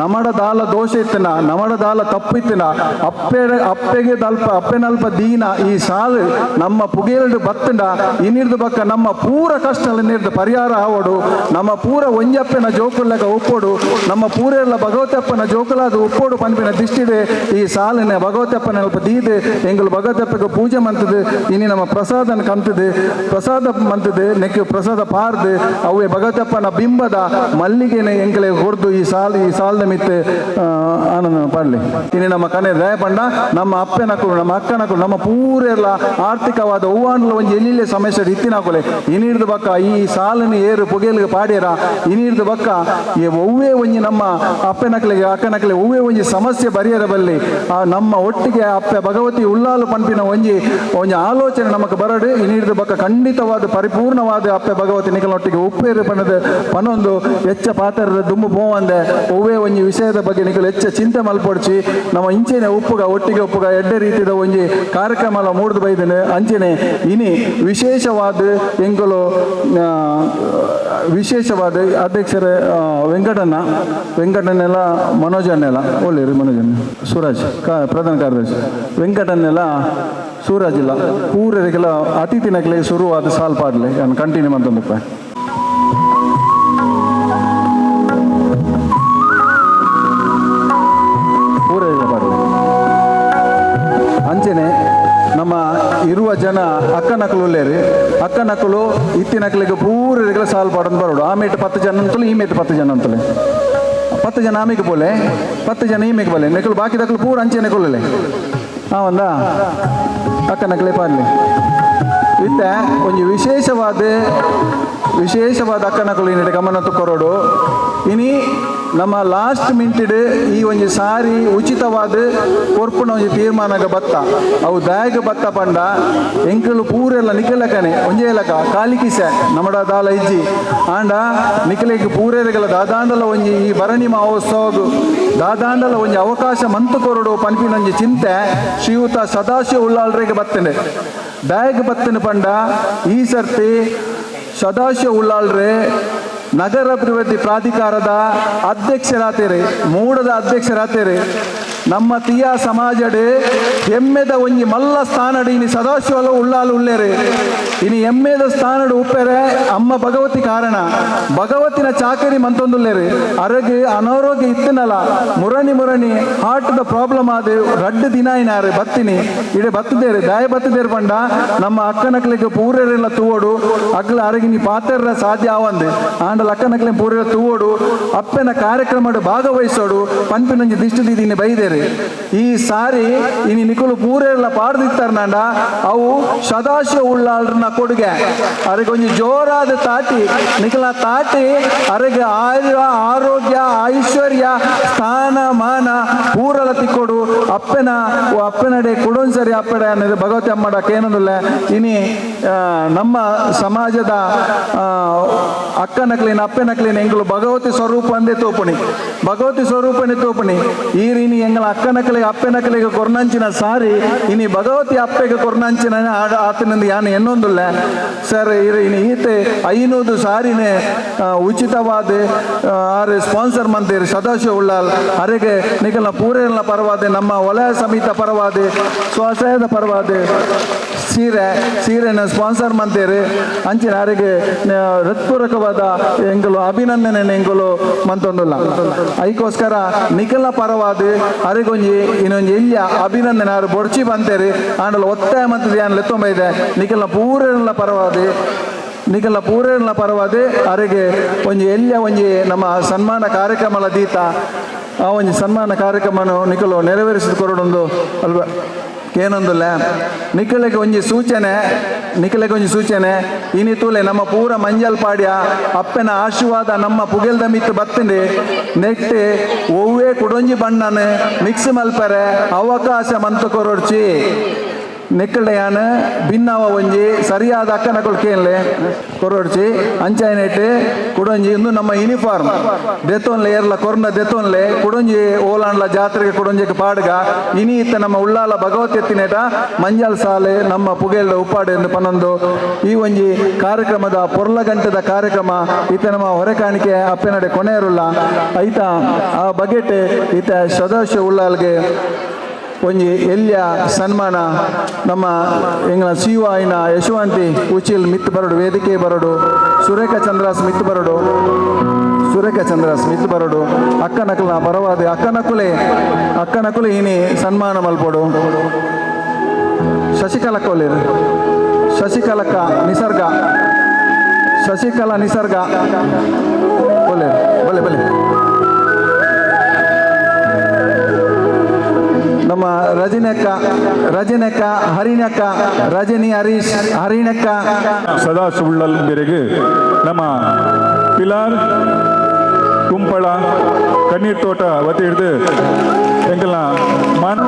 ನಮಡ ದಾಲ ದೋಷ ಇತ್ತಿನ ನಮಡ ದಾಲ ತಪ್ಪು ಇತ್ತಿನ ಅಪ್ಪೆ ಅಪ್ಪೆಗೆ ದಲ್ಪ ಅಪ್ಪೆನಲ್ಪ ದೀನ ಈ ಸಾಲು ನಮ್ಮ ಪುಗೇಲ್ಡ್ ಬತ್ತಂಡ ಇನಿರ್ದು ಬಕ್ಕ ನಮ್ಮ ಪೂರ ಕಷ್ಟ ನೀರ್ದು ಪರಿಹಾರ ಆವಡು ನಮ್ಮ ಪೂರ ಒಂಜಪ್ಪನ ಜೋಕುಲ್ಲಗ ಉಪ್ಪೋಡು ನಮ್ಮ ಪೂರೆಲ್ಲ ಭಗವತಪ್ಪನ ಜೋಕುಲಾದ ಉಪ್ಪೋಡು ಪನ್ಪಿನ ದಿಷ್ಟಿಡೆ ಈ ಸಾಲಿನ ಭಗವತಪ್ಪನ ಅಲ್ಪ ದೀದೆ ಎಂಗಳು ಭಗವತಪ್ಪಗೆ ಪೂಜೆ ಮಂತದು ಇನಿ ನಮ್ಮ ಪ್ರಸಾದನ ಕಂತದು ಪ್ರಸಾದ ಮಂತದು ನೆಕ್ಕೆ ಪ್ರಸಾದ ಪಾರ್ದು ಅವೇ ಭಗವತಪ್ಪನ ಬಿಂಬದ ಮಲ್ಲಿಗೆನೆ ಎಂಕಲೆ ಹೊರದು ಈ ಸಾಲು ಈ ಸಾಲದ ಮಿತ್ತೆ ಆನಂದ ಪಾಡ್ಲಿ ಇನಿ ನಮ್ಮ ಕನೆ ದಯಪಂಡ ನಮ್ಮ ಅಪ್ಪನಕುಲು ನಮ್ಮ ಅಕ್ಕನಕುಲು ನಮ್ಮ ಪೂರೆಲ್ಲ ಆರ್ಥಿಕವಾದ ಹೂವಾನ್ಲ ಒಂಜಿ ಎಲ್ಲಿಲ್ಲೇ ಸಮಸ್ಯೆ ಇತ್ತಿನಾಕುಲೆ ಇನಿರ್ದು ಬಕ್ಕ ಬೊಕ್ಕ ಈ ಸಾಲನ್ನು ಏರು ಪುಗೆಲ್ಗೆ ಪಾಡ್ಯರ ಇನಿರ್ದು ಬೊಕ್ಕ ಈ ಒವ್ವೇ ಒಂಜಿ ನಮ್ಮ ಅಪ್ಪೆನಕ್ಲೆಗೆ ಅಕ್ಕನಕ್ಲೆ ಒವ್ವೇ ಒಂಜಿ ಸಮಸ್ಯೆ ಬರಿಯರ ಬಲ್ಲಿ ಆ ನಮ್ಮ ಒಟ್ಟಿಗೆ ಅಪ್ಪೆ ಭಗವತಿ ಉಲ್ಲಾಲು ಪನ್ಪಿನ ಒಂಜಿ ಒಂಜಿ ಆಲೋಚನೆ ನಮಕ್ ಬರಡು ಇನಿರ್ದು ಬೊಕ್ಕ ಖಂಡಿತವಾದ ಪರಿಪೂರ್ಣವಾದ ಅಪ್ಪೆ ಭಗವತಿ ನಿಕಲೊಟ್ಟಿಗೆ ಉಪ್ಪೇರು ಪನದ ಪನೊಂದು ಹೆಚ್ಚ ಪಾತ್ರದ ದುಂಬು ಪೋವಂದೆ ಒವ್ವೇ ಒಂಜಿ ವಿಷಯದ ಬಗ್ಗೆ ನಿಕಲು ಹೆಚ್ಚ ಚಿಂತೆ ಮಲ್ಪೊಡ್ಚಿ ನಮ್ಮ ಇಂಚೆನೆ ಉಪ್ಪುಗ ಒಟ್ಟಿಗೆ ಉಪ್ಪುಗ ಎಡ್ಡೆ ರೀತಿದ ಒಂಜಿ ಕಾರ್ಯಕ್ರಮ ಮೂಡ್ದು ಬೈದನೆ ಅಂಚೆನೆ ಇನಿ ವಿಶೇಷವಾದ ಎಂಕುಲು ವಿಶೇಷವಾದ ಅಧ್ಯಕ್ಷರ ವೆಂಕಟಣ್ಣ ವೆಂಕಟನ್ನೆಲ್ಲ ಮನೋಜನ್ನೆಲ್ಲ ಒಳ್ಳೆಯರು ಮನೋಜಣ್ಣ ಸೂರಜ್ ಪ್ರಧಾನ ಕಾರ್ಯದರ್ಶಿ ವೆಂಕಟನ್ನೆಲ್ಲ ಸೂರಜ್ ಇಲ್ಲ ಪೂರರಿಗೆಲ್ಲ ಅತಿಥಿನಕ್ಲೆ ಶುರುವಾದ ಸಾಲ್ ಪಾಡ್ಲೆ ನಾನು ಕಂಟಿನ್ಯೂ ಅಂತಂದಪ್ಪ. ಅಂಚೆನೆ ನಮ್ಮ ಇರುವ ಜನ ಅಕ್ಕನಕಲು ಉಲ್ಲೇರಿ ಅಕ್ಕನಕಲು ಇತ್ತಿನಕಲಿಗೆ ಪೂರರಿಗೆಲ್ಲ ಸಾಲ್ ಪಾಡೊಂದು ಬರೋಡು ಆ ಮೇಟ್ 10 ಜನ ಅಂತಲೇ ಈ ಮೇಟ್ 10 ಜನ ಅಂತಲೇ 10 ಜನ ಆಮೆಗೆ ಬೋಲೆ 10 ಜನ ಈ ಮೇಗೆ ಬೋಲೆ ನೆಕಲು ಬಾಕಿ ದಕ್ಕಲು ಪೂರ ಅಂಚೆನೆ ಕೊಲ್ಲಲೆ ಆ ಒಂದ ಅಕ್ಕನಕಲೆ ಪಾಡ್ಲಿ ಇತ್ತ ಒಂಜಿ ವಿಶೇಷವಾದ ವಿಶೇಷವಾದ ಅಕ್ಕನಕಲು ಇನ್ನಿಟ ಗಮನ ಕೊರಡು ಇನಿ ನಮ್ಮ ಲಾಸ್ಟ್ ಮಿಂಟಿಡ್ ಈ ಒಂಜಿ ಸಾರಿ ಉಚಿತವಾದ ಕೊರ್ಪುನ ಒಂಜಿ ತೀರ್ಮಾನಗ ಬತ್ತ ಅವು ದಾಯಕ ಬತ್ತ ಪಂಡ ಎಂಕಲು ಪೂರೆಲ್ಲ ನಿಕಲಕನೆ ಒಂಜೇ ಲಕ ಕಾಲಿಕಿಸೆ ನಮ್ಮಡ ದಾಲ ಇಜ್ಜಿ ಆಂಡ ನಿಕಲಿಗೆ ಪೂರೆಗಳ ದಾದಾಂಡಲ ಒಂಜಿ ಈ ಭರಣಿ ಮಹೋತ್ಸವ ದಾದಾಂಡಲ ಒಂಜಿ ಅವಕಾಶ ಮಂತು ಕೊರಡು ಪನ್ಪಿನ ಒಂಜಿ ಚಿಂತೆ ಶ್ರೀಯುತ ಸದಾಶಿವ ಉಳ್ಳಾಳ್ರಿಗೆ ಬತ್ತನೆ ದಾಯಕ ಬತ್ತನೆ ಪಂಡ ಈ ಸರ್ತಿ ಸದಾಶಿವ ಉಳ್ಳಾಳ್ರೆ ನಗರ ಅಭಿವೃದ್ಧಿ ಪ್ರಾಧಿಕಾರದ ಅಧ್ಯಕ್ಷರಾತೇರಿ ಮೂಡದ ಅಧ್ಯಕ್ಷರಾತೇರಿ ನಮ್ಮ ತಿಯಾ ಸಮಾಜಡೆ ಹೆಮ್ಮೆದ ಒಂಜಿ ಮಲ್ಲ ಸ್ಥಾನಡು ಇನಿ ಸದಾಶಿವಲ ಉಳ್ಳಾಲು ಉಳ್ಳೇರಿ ಇನಿ ಹೆಮ್ಮೆದ ಸ್ಥಾನಡು ಉಪ್ಪೆರೆ ಅಮ್ಮ ಭಗವತಿ ಕಾರಣ ಭಗವತಿನ ಚಾಕರಿ ಮಂತೊಂದುಲ್ಲೇರಿ ಅರಗೆ ಅನಾರೋಗ್ಯ ಇತ್ತನಲ್ಲ ಮುರಣಿ ಮುರಣಿ ಹಾರ್ಟ್ದ ಪ್ರಾಬ್ಲಮ್ ಆದ ರಡ್ಡು ದಿನ ಇನಾರೆ ಬತ್ತಿನಿ ಇಡೆ ಬತ್ತದೇರಿ ದಾಯ ಬತ್ತದೇರು ಪಂಡ ನಮ್ಮ ಅಕ್ಕನಕ್ಲಿಗೆ ಪೂರೆರೆಲ್ಲ ತೂವೋಡು ಅಗ್ಲ ಅರಗಿನಿ ಪಾತೆರ್ರ ಸಾಧ್ಯ ಆವಂದು ಆಂಡಲ ಅಕ್ಕನಕ್ಲೆ ಪೂರೆರ ತೂವೋಡು ಅಪ್ಪನ ಕಾರ್ಯಕ್ರಮಡು ಭಾಗವಹಿಸೋಡು ಪನ್ಪಿನೊಂಜಿ ದಿಷ್ಟು ದೀದಿನಿ ಬೈದೇರಿ ಈ ಸಾರಿ ಇನಿ ನಿಕುಲು ಪೂರೆಲ್ಲ ಪಾಡ್ದಿತ್ತಾರ ಅವು ಸದಾಶಿವ ಉಳ್ಳಾಳ್ರನ್ನ ಕೊಡುಗೆ ಅರೆಗೆ ಒಂಜಿ ಜೋರಾದ ತಾಟಿ ನಿಕಲ ತಾಟಿ ಅರೆಗೆ ಆಯುರ ಆರೋಗ್ಯ ಐಶ್ವರ್ಯ ಸ್ಥಾನ ಮಾನ ಪೂರಲ ತಿಕ್ಕೊಡು ಅಪ್ಪನ ಅಪ್ಪನಡೆ ಕೊಡೊಂದ್ಸರಿ ಅಪ್ಪಡೆ ಅನ್ನೋದು ಭಗವತಿ ಅಮ್ಮಡ ಕೇನೊಂದುಲ್ಲ ಇನಿ ನಮ್ಮ ಸಮಾಜದ ಅಕ್ಕನಕ್ಲಿನ ಅಪ್ಪನಕ್ಲಿನ ಎಂಗಳು ಭಗವತಿ ಸ್ವರೂಪ ಅಂದೇ ತೋಪುಣಿ ಭಗವತಿ ಸ್ವರೂಪನೇ ತೋಪುಣಿ ಈ ರೀನಿ ಎಂಗಳ ಅಕ್ಕನಕಲಿಗೆ ಅಪ್ಪನಕಲಿಗೆ ಕೊರ್ನಂಚಿನ ಸಾರಿ ಇನಿ ಭಗವತಿ ಅಪ್ಪೆಗೆ ಕೊರ್ನಂಚಿನ ಆತನಿಂದ ಯಾನು ಎನ್ನೊಂದುಲ್ಲ ಸರ್ ಇನಿ ಈತೆ 500 ಸಾರಿನೇ ಉಚಿತವಾದ ಆರು ಸ್ಪಾನ್ಸರ್ ಮಂದಿರ್ ಸದಾಶಿವ ಉಳ್ಳಾಲ್ ಅರೆಗೆ ನಿಕಲ್ನ ಪೂರೇನ ಪರವಾದ ನಮ್ಮ ವಲಯ ಸಮಿತ ಪರವಾದ ಸ್ವಸಹಾಯದ ಪರವಾದ ಸೀರೆ ಸೀರೆನ ಸ್ಪಾನ್ಸರ್ ಮಂತೀರಿ ಅಂಚಿನ ಅರೆಗೆ ಹೃತ್ಪೂರ್ವಕವಾದ ಎಂಗಲು ಅಭಿನಂದನೆ ಎಂಗಲು ಮಂತೊಂದುಲ್ಲ ಐಕೋಸ್ಕರ ನಿಕಲ್ನ ಪರವಾದ ಅರೆಗೊಂಜಿ ಇನ್ನೊಂಜಿ ಎಲ್ಲಿಯ ಅಭಿನಂದನೆ ಆರು ಬೊಡ್ಚಿ ಬಂತೇರಿ ಆಂಡಲ ಒತ್ತಾಯ ಮಂತದ ಯಾನ್ ಲೆತ್ತೊಂಬೈದೆ ನಿಕಲ್ನ ಪೂರೆಲ್ಲ ಪರವಾದ ನಿಕಲ್ನ ಪೂರೆಲ್ಲ ಪರವಾದ ಅರೆಗೆ ಒಂಜಿ ಎಲ್ಲಿಯ ಒಂಜಿ ನಮ್ಮ ಸನ್ಮಾನ ಕಾರ್ಯಕ್ರಮಲ ದೀತ ಆ ಒಂಜಿ ಸನ್ಮಾನ ಕಾರ್ಯಕ್ರಮನು ನಿಕಲು ನೆರವೇರಿಸಿದ ಕೊರಡೊಂದು ಅಲ್ವಾ ಏನೊಂದುಲ್ಲ ನಿಕಲೆಗೆ ಒಂಜಿ ಸೂಚನೆ ನಿಕಲೆಗೆ ಒಂಜಿ ಸೂಚನೆ ಇನಿ ತೂಲೆ ನಮ್ಮ ಪೂರ ಮಂಜಲ್ ಪಾಡ್ಯ ಅಪ್ಪನ ಆಶೀರ್ವಾದ ನಮ್ಮ ಪುಗೆಲ್ದ ಮಿತ್ತು ಬತ್ತಂಡಿ ನೆಟ್ಟಿ ಒವ್ವೇ ಕುಡೊಂಜಿ ಬಣ್ಣನ ಮಿಕ್ಸ್ ಮಲ್ಪರೆ ಅವಕಾಶ ಮಂತು ಕೊರೊಡ್ಚಿ ನಿಕ್ಕಲ್ಯಾನ ಭಿನ್ನವ ಒಂಜಿ ಸರಿಯಾದ ಅಕ್ಕನ ಕೊಳ್ಕೇನ್ಲೆ ಕೊರೊಡ್ಚಿ ಅಂಚಾಯನೆಟ್ ಕುಡೊಂಜಿ ಇಂದು ನಮ್ಮ ಯೂನಿಫಾರ್ಮ್ ದೆತ್ತೊನ್ಲೆ ಏರ್ಲ ಕೊರ್ನ ದೆತ್ತೊನ್ಲೆ ಕುಡೊಂಜಿ ಓಲಾಂಡ್ಲ ಜಾತ್ರೆಗೆ ಕುಡೊಂಜಿಗೆ ಪಾಡ್ಗ ಇನಿ ಇತ್ತ ನಮ್ಮ ಉಳ್ಳಾಲ ಭಗವತಿ ಎತ್ತಿನೇಟ ಮಂಜಲ್ ಸಾಲೆ ನಮ್ಮ ಪುಗೆಲ್ದ ಉಪ್ಪಾಡು ಎಂದು ಪನ್ನೊಂದು ಈ ಒಂಜಿ ಕಾರ್ಯಕ್ರಮದ ಪೊರ್ಲಗಂಟದ ಕಾರ್ಯಕ್ರಮ ಈತ ನಮ್ಮ ಹೊರೆಕಾಣಿಕೆ ಅಪ್ಪನಡೆ ಕೊನೆಯರುಲ್ಲ ಐತ ಆ ಬಗೆಟ್ ಈತ ಸದಾಶಿವ ಉಳ್ಳಾಲ್ಗೆ ಒಂಜಿ ಎಲ್ಲಿಯ ಸನ್ಮಾನ ನಮ್ಮ ಎಂಗಳ ಶಿವಾಯಿನ ಯಶವಂತಿ ಉಚಿಲ್ ಮಿತ್ ಬರಡು ವೇದಿಕೆ ಬರಡು ಸುರೇಖ ಚಂದ್ರಾಸ್ ಮಿತ್ ಬರಡು ಸುರೇಖ ಚಂದ್ರಾಸ್ ಮಿತ್ ಬರಡು ಅಕ್ಕನಕುಲ ಪರವಾದ ಅಕ್ಕನಕುಲೆ ಅಕ್ಕನಕುಲೆ ಇನಿ ಸನ್ಮಾನ ಮಲ್ಪೊಡು ಶಶಿಕಲಕ್ಕ ಒಲ್ಲೇರು ಶಶಿಕಲಕ್ಕ ನಿಸರ್ಗ ಶಶಿಕಲಾ ನಿಸರ್ಗ ಒಲ್ಲೇರು ಬಲೆ ಬಲೆ ನಮ್ಮ ನಿಮ್ಮ ರಜನಕ್ಕ, ರಜನಕ್ಕ, ಹರಿಣಕ್ಕ, ರಜನಿ ಹರೀಶ್, ಹರಿಣಕ್ಕ. ಸದಾಶಿವ ಉಳ್ಳಾಲ್ ಬೇರೆಗೆ ನಮ್ಮ ಪಿಲಾರ್ ಕುಂಪಳ ಕಣ್ಣೀರ್ ತೋಟ ವತಿ ಹಿಡಿದು ಎಂಕಲ್ನ ಮಾನ್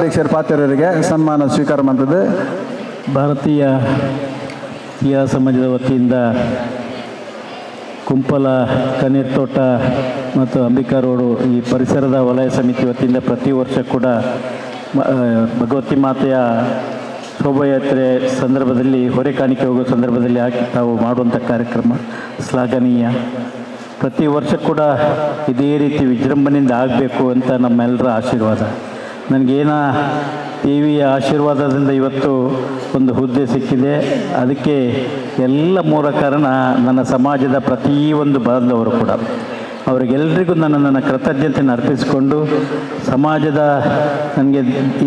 ಅಧ್ಯಕ್ಷರ ಪಾತ್ರರಿಗೆ ಸನ್ಮಾನ ಸ್ವೀಕಾರ ಮಾಡ್ತದೆ. ಭಾರತೀಯ ತೀಯಾ ಸಮಾಜದ ವತಿಯಿಂದ ಕುಂಪಲ, ಕಣ್ಣೀರ್ ತೋಟ ಮತ್ತು ಅಂಬಿಕಾ ರೋಡು ಈ ಪರಿಸರದ ವಲಯ ಸಮಿತಿ ವತಿಯಿಂದ ಪ್ರತಿ ವರ್ಷ ಕೂಡ ಭಗವತಿ ಮಾತೆಯ ಶೋಭಾಯಾತ್ರೆ ಸಂದರ್ಭದಲ್ಲಿ ಹೊರೆ ಕಾಣಿಕೆ ಹೋಗುವ ಸಂದರ್ಭದಲ್ಲಿ ಹಾಕಿ ತಾವು ಮಾಡುವಂಥ ಕಾರ್ಯಕ್ರಮ ಶ್ಲಾಘನೀಯ. ಪ್ರತಿ ವರ್ಷ ಕೂಡ ಇದೇ ರೀತಿ ವಿಜೃಂಭಣೆಯಿಂದ ಆಗಬೇಕು ಅಂತ ನಮ್ಮೆಲ್ಲರ ಆಶೀರ್ವಾದ. ನನಗೇನ ದೇವಿಯ ಆಶೀರ್ವಾದದಿಂದ ಇವತ್ತು ಒಂದು ಹುದ್ದೆ ಸಿಕ್ಕಿದೆ. ಅದಕ್ಕೆ ಎಲ್ಲ ಮೂಲ ಕಾರಣ ನನ್ನ ಸಮಾಜದ ಪ್ರತಿಯೊಂದು ಬಾಂಧವರು ಕೂಡ. ಅವರಿಗೆಲ್ಲರಿಗೂ ನಾನು ನನ್ನ ಕೃತಜ್ಞತೆಯನ್ನು ಅರ್ಪಿಸಿಕೊಂಡು ಸಮಾಜದ ನನಗೆ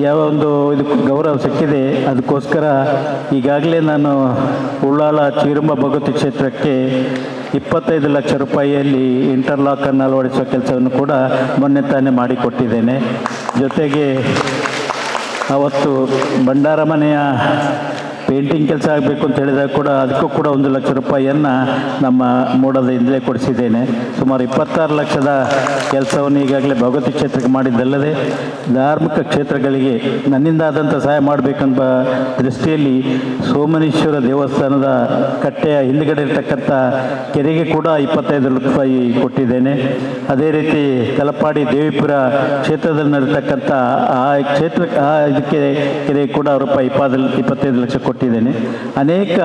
ಯಾವ ಒಂದು ಇದು ಗೌರವ ಸಿಕ್ಕಿದೆ ಅದಕ್ಕೋಸ್ಕರ ಈಗಾಗಲೇ ನಾನು ಉಳ್ಳಾಲ ಚೀರುಂಬ ಭಗವತಿ ಕ್ಷೇತ್ರಕ್ಕೆ 25 ಲಕ್ಷ ರೂಪಾಯಿಯಲ್ಲಿ ಇಂಟರ್ಲಾಕನ್ನು ಅಳವಡಿಸುವ ಕೆಲಸವನ್ನು ಕೂಡ ಮೊನ್ನೆ ತಾನೇ ಮಾಡಿಕೊಟ್ಟಿದ್ದೇನೆ. ಜೊತೆಗೆ ಅವತ್ತು ಭಂಡಾರ ಮನೆಯ ಪೇಂಟಿಂಗ್ ಕೆಲಸ ಆಗಬೇಕು ಅಂತ ಹೇಳಿದಾಗ ಕೂಡ ಅದಕ್ಕೂ ಕೂಡ 1 ಲಕ್ಷ ರೂಪಾಯಿಯನ್ನು ನಮ್ಮ ಮೂಡದಿಂದಲೇ ಕೊಡಿಸಿದ್ದೇನೆ. ಸುಮಾರು 26 ಲಕ್ಷದ ಕೆಲಸವನ್ನು ಈಗಾಗಲೇ ಭಗವತಿ ಕ್ಷೇತ್ರಕ್ಕೆ ಮಾಡಿದ್ದಲ್ಲದೆ ಧಾರ್ಮಿಕ ಕ್ಷೇತ್ರಗಳಿಗೆ ನನ್ನಿಂದಾದಂಥ ಸಹಾಯ ಮಾಡಬೇಕೆಂಬ ದೃಷ್ಟಿಯಲ್ಲಿ ಸೋಮನೇಶ್ವರ ದೇವಸ್ಥಾನದ ಕಟ್ಟೆಯ ಹಿಂದುಗಡೆ ಇರ್ತಕ್ಕಂಥ ಕೆರೆಗೆ ಕೂಡ 25 ಲಕ್ಷ ರೂಪಾಯಿ ಕೊಟ್ಟಿದ್ದೇನೆ. ಅದೇ ರೀತಿ ತಲಪಾಡಿ ದೇವಿಪುರ ಕ್ಷೇತ್ರದಲ್ಲಿ ನಡೆತಕ್ಕಂಥ ಆ ಕ್ಷೇತ್ರ ಆ ಇದಕ್ಕೆ ಕೆರೆ ಕೂಡ ರೂಪಾಯಿ 25 ಲಕ್ಷ ಕೊಟ್ಟಿದ್ದೇನೆ. ಅನೇಕ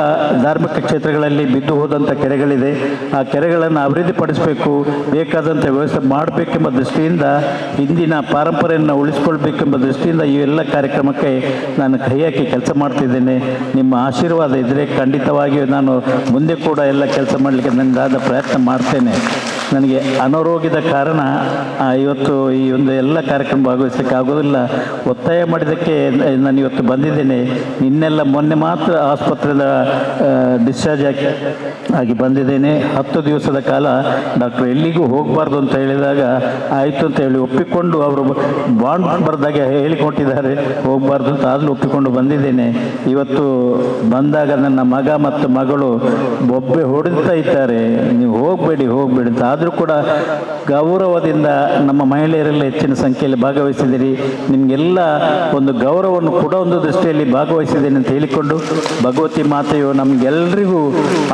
ಧಾರ್ಮಿಕ ಕ್ಷೇತ್ರಗಳಲ್ಲಿ ಬಿದ್ದು ಹೋದಂಥ ಕೆರೆಗಳಿದೆ. ಆ ಕೆರೆಗಳನ್ನು ಅಭಿವೃದ್ಧಿಪಡಿಸಬೇಕು, ಬೇಕಾದಂಥ ವ್ಯವಸ್ಥೆ ಮಾಡಬೇಕೆಂಬ ದೃಷ್ಟಿಯಿಂದ, ಹಿಂದಿನ ಪಾರಂಪರೆಯನ್ನು ಉಳಿಸ್ಕೊಳ್ಬೇಕೆಂಬ ದೃಷ್ಟಿಯಿಂದ ಈ ಎಲ್ಲ ಕಾರ್ಯಕ್ರಮಕ್ಕೆ ನಾನು ಕೈ ಹಾಕಿ ಕೆಲಸ ಮಾಡ್ತಿದ್ದೇನೆ. ನಿಮ್ಮ ಆಶೀರ್ವಾದ ಇದ್ದರೆ ಖಂಡಿತವಾಗಿಯೂ ನಾನು ಮುಂದೆ ಕೂಡ ಎಲ್ಲ ಕೆಲಸ ಮಾಡಲಿಕ್ಕೆ ನನ್ನದಾದ ಪ್ರಯತ್ನ ಮಾಡ್ತೇನೆ. ನನಗೆ ಅನಾರೋಗ್ಯದ ಕಾರಣ ಇವತ್ತು ಈ ಒಂದು ಎಲ್ಲ ಕಾರ್ಯಕ್ರಮ ಭಾಗವಹಿಸಲಿಕ್ಕೆ ಆಗೋದಿಲ್ಲ. ಒತ್ತಾಯ ಮಾಡಿದ್ದಕ್ಕೆ ನಾನು ಇವತ್ತು ಬಂದಿದ್ದೇನೆ. ನಿನ್ನೆಲ್ಲ ಮೊನ್ನೆ ಮಾತ್ರ ಆಸ್ಪತ್ರೆಯಿಂದ ಡಿಸ್ಚಾರ್ಜ್ ಆಗಿ ಬಂದಿದ್ದೇನೆ. 10 ದಿವಸದ ಕಾಲ ಡಾಕ್ಟ್ರು ಎಲ್ಲಿಗೂ ಹೋಗಬಾರ್ದು ಅಂತ ಹೇಳಿದಾಗ ಆಯಿತು ಅಂತ ಹೇಳಿ ಒಪ್ಪಿಕೊಂಡು, ಅವರು ಬಾಂಡ್ ಬರೆದಾಗೆ ಹೇಳಿಕೊಟ್ಟಿದ್ದಾರೆ ಹೋಗಬಾರ್ದು ಅಂತ, ಆದರೂ ಒಪ್ಪಿಕೊಂಡು ಬಂದಿದ್ದೇನೆ. ಇವತ್ತು ಬಂದಾಗ ನನ್ನ ಮಗ ಮತ್ತು ಮಗಳು ಬೊಬ್ಬೆ ಹೊಡೆತಾ ಇದ್ದಾರೆ, ನೀವು ಹೋಗಬೇಡಿ ಹೋಗಬೇಡಿ ಅಂತ. ಆದರೂ ಕೂಡ ಗೌರವದಿಂದ ನಮ್ಮ ಮಹಿಳೆಯರೆಲ್ಲ ಹೆಚ್ಚಿನ ಸಂಖ್ಯೆಯಲ್ಲಿ ಭಾಗವಹಿಸಿದ್ದೀರಿ. ನಿಮಗೆಲ್ಲ ಒಂದು ಗೌರವವನ್ನು ಕೂಡ ಒಂದು ದೃಷ್ಟಿಯಲ್ಲಿ ಭಾಗವಹಿಸಿದ್ದೇನೆ ಅಂತ ಹೇಳಿಕೊಂಡು ಭಗವತಿ ಮಾತೆಯು ನಮಗೆಲ್ಲರಿಗೂ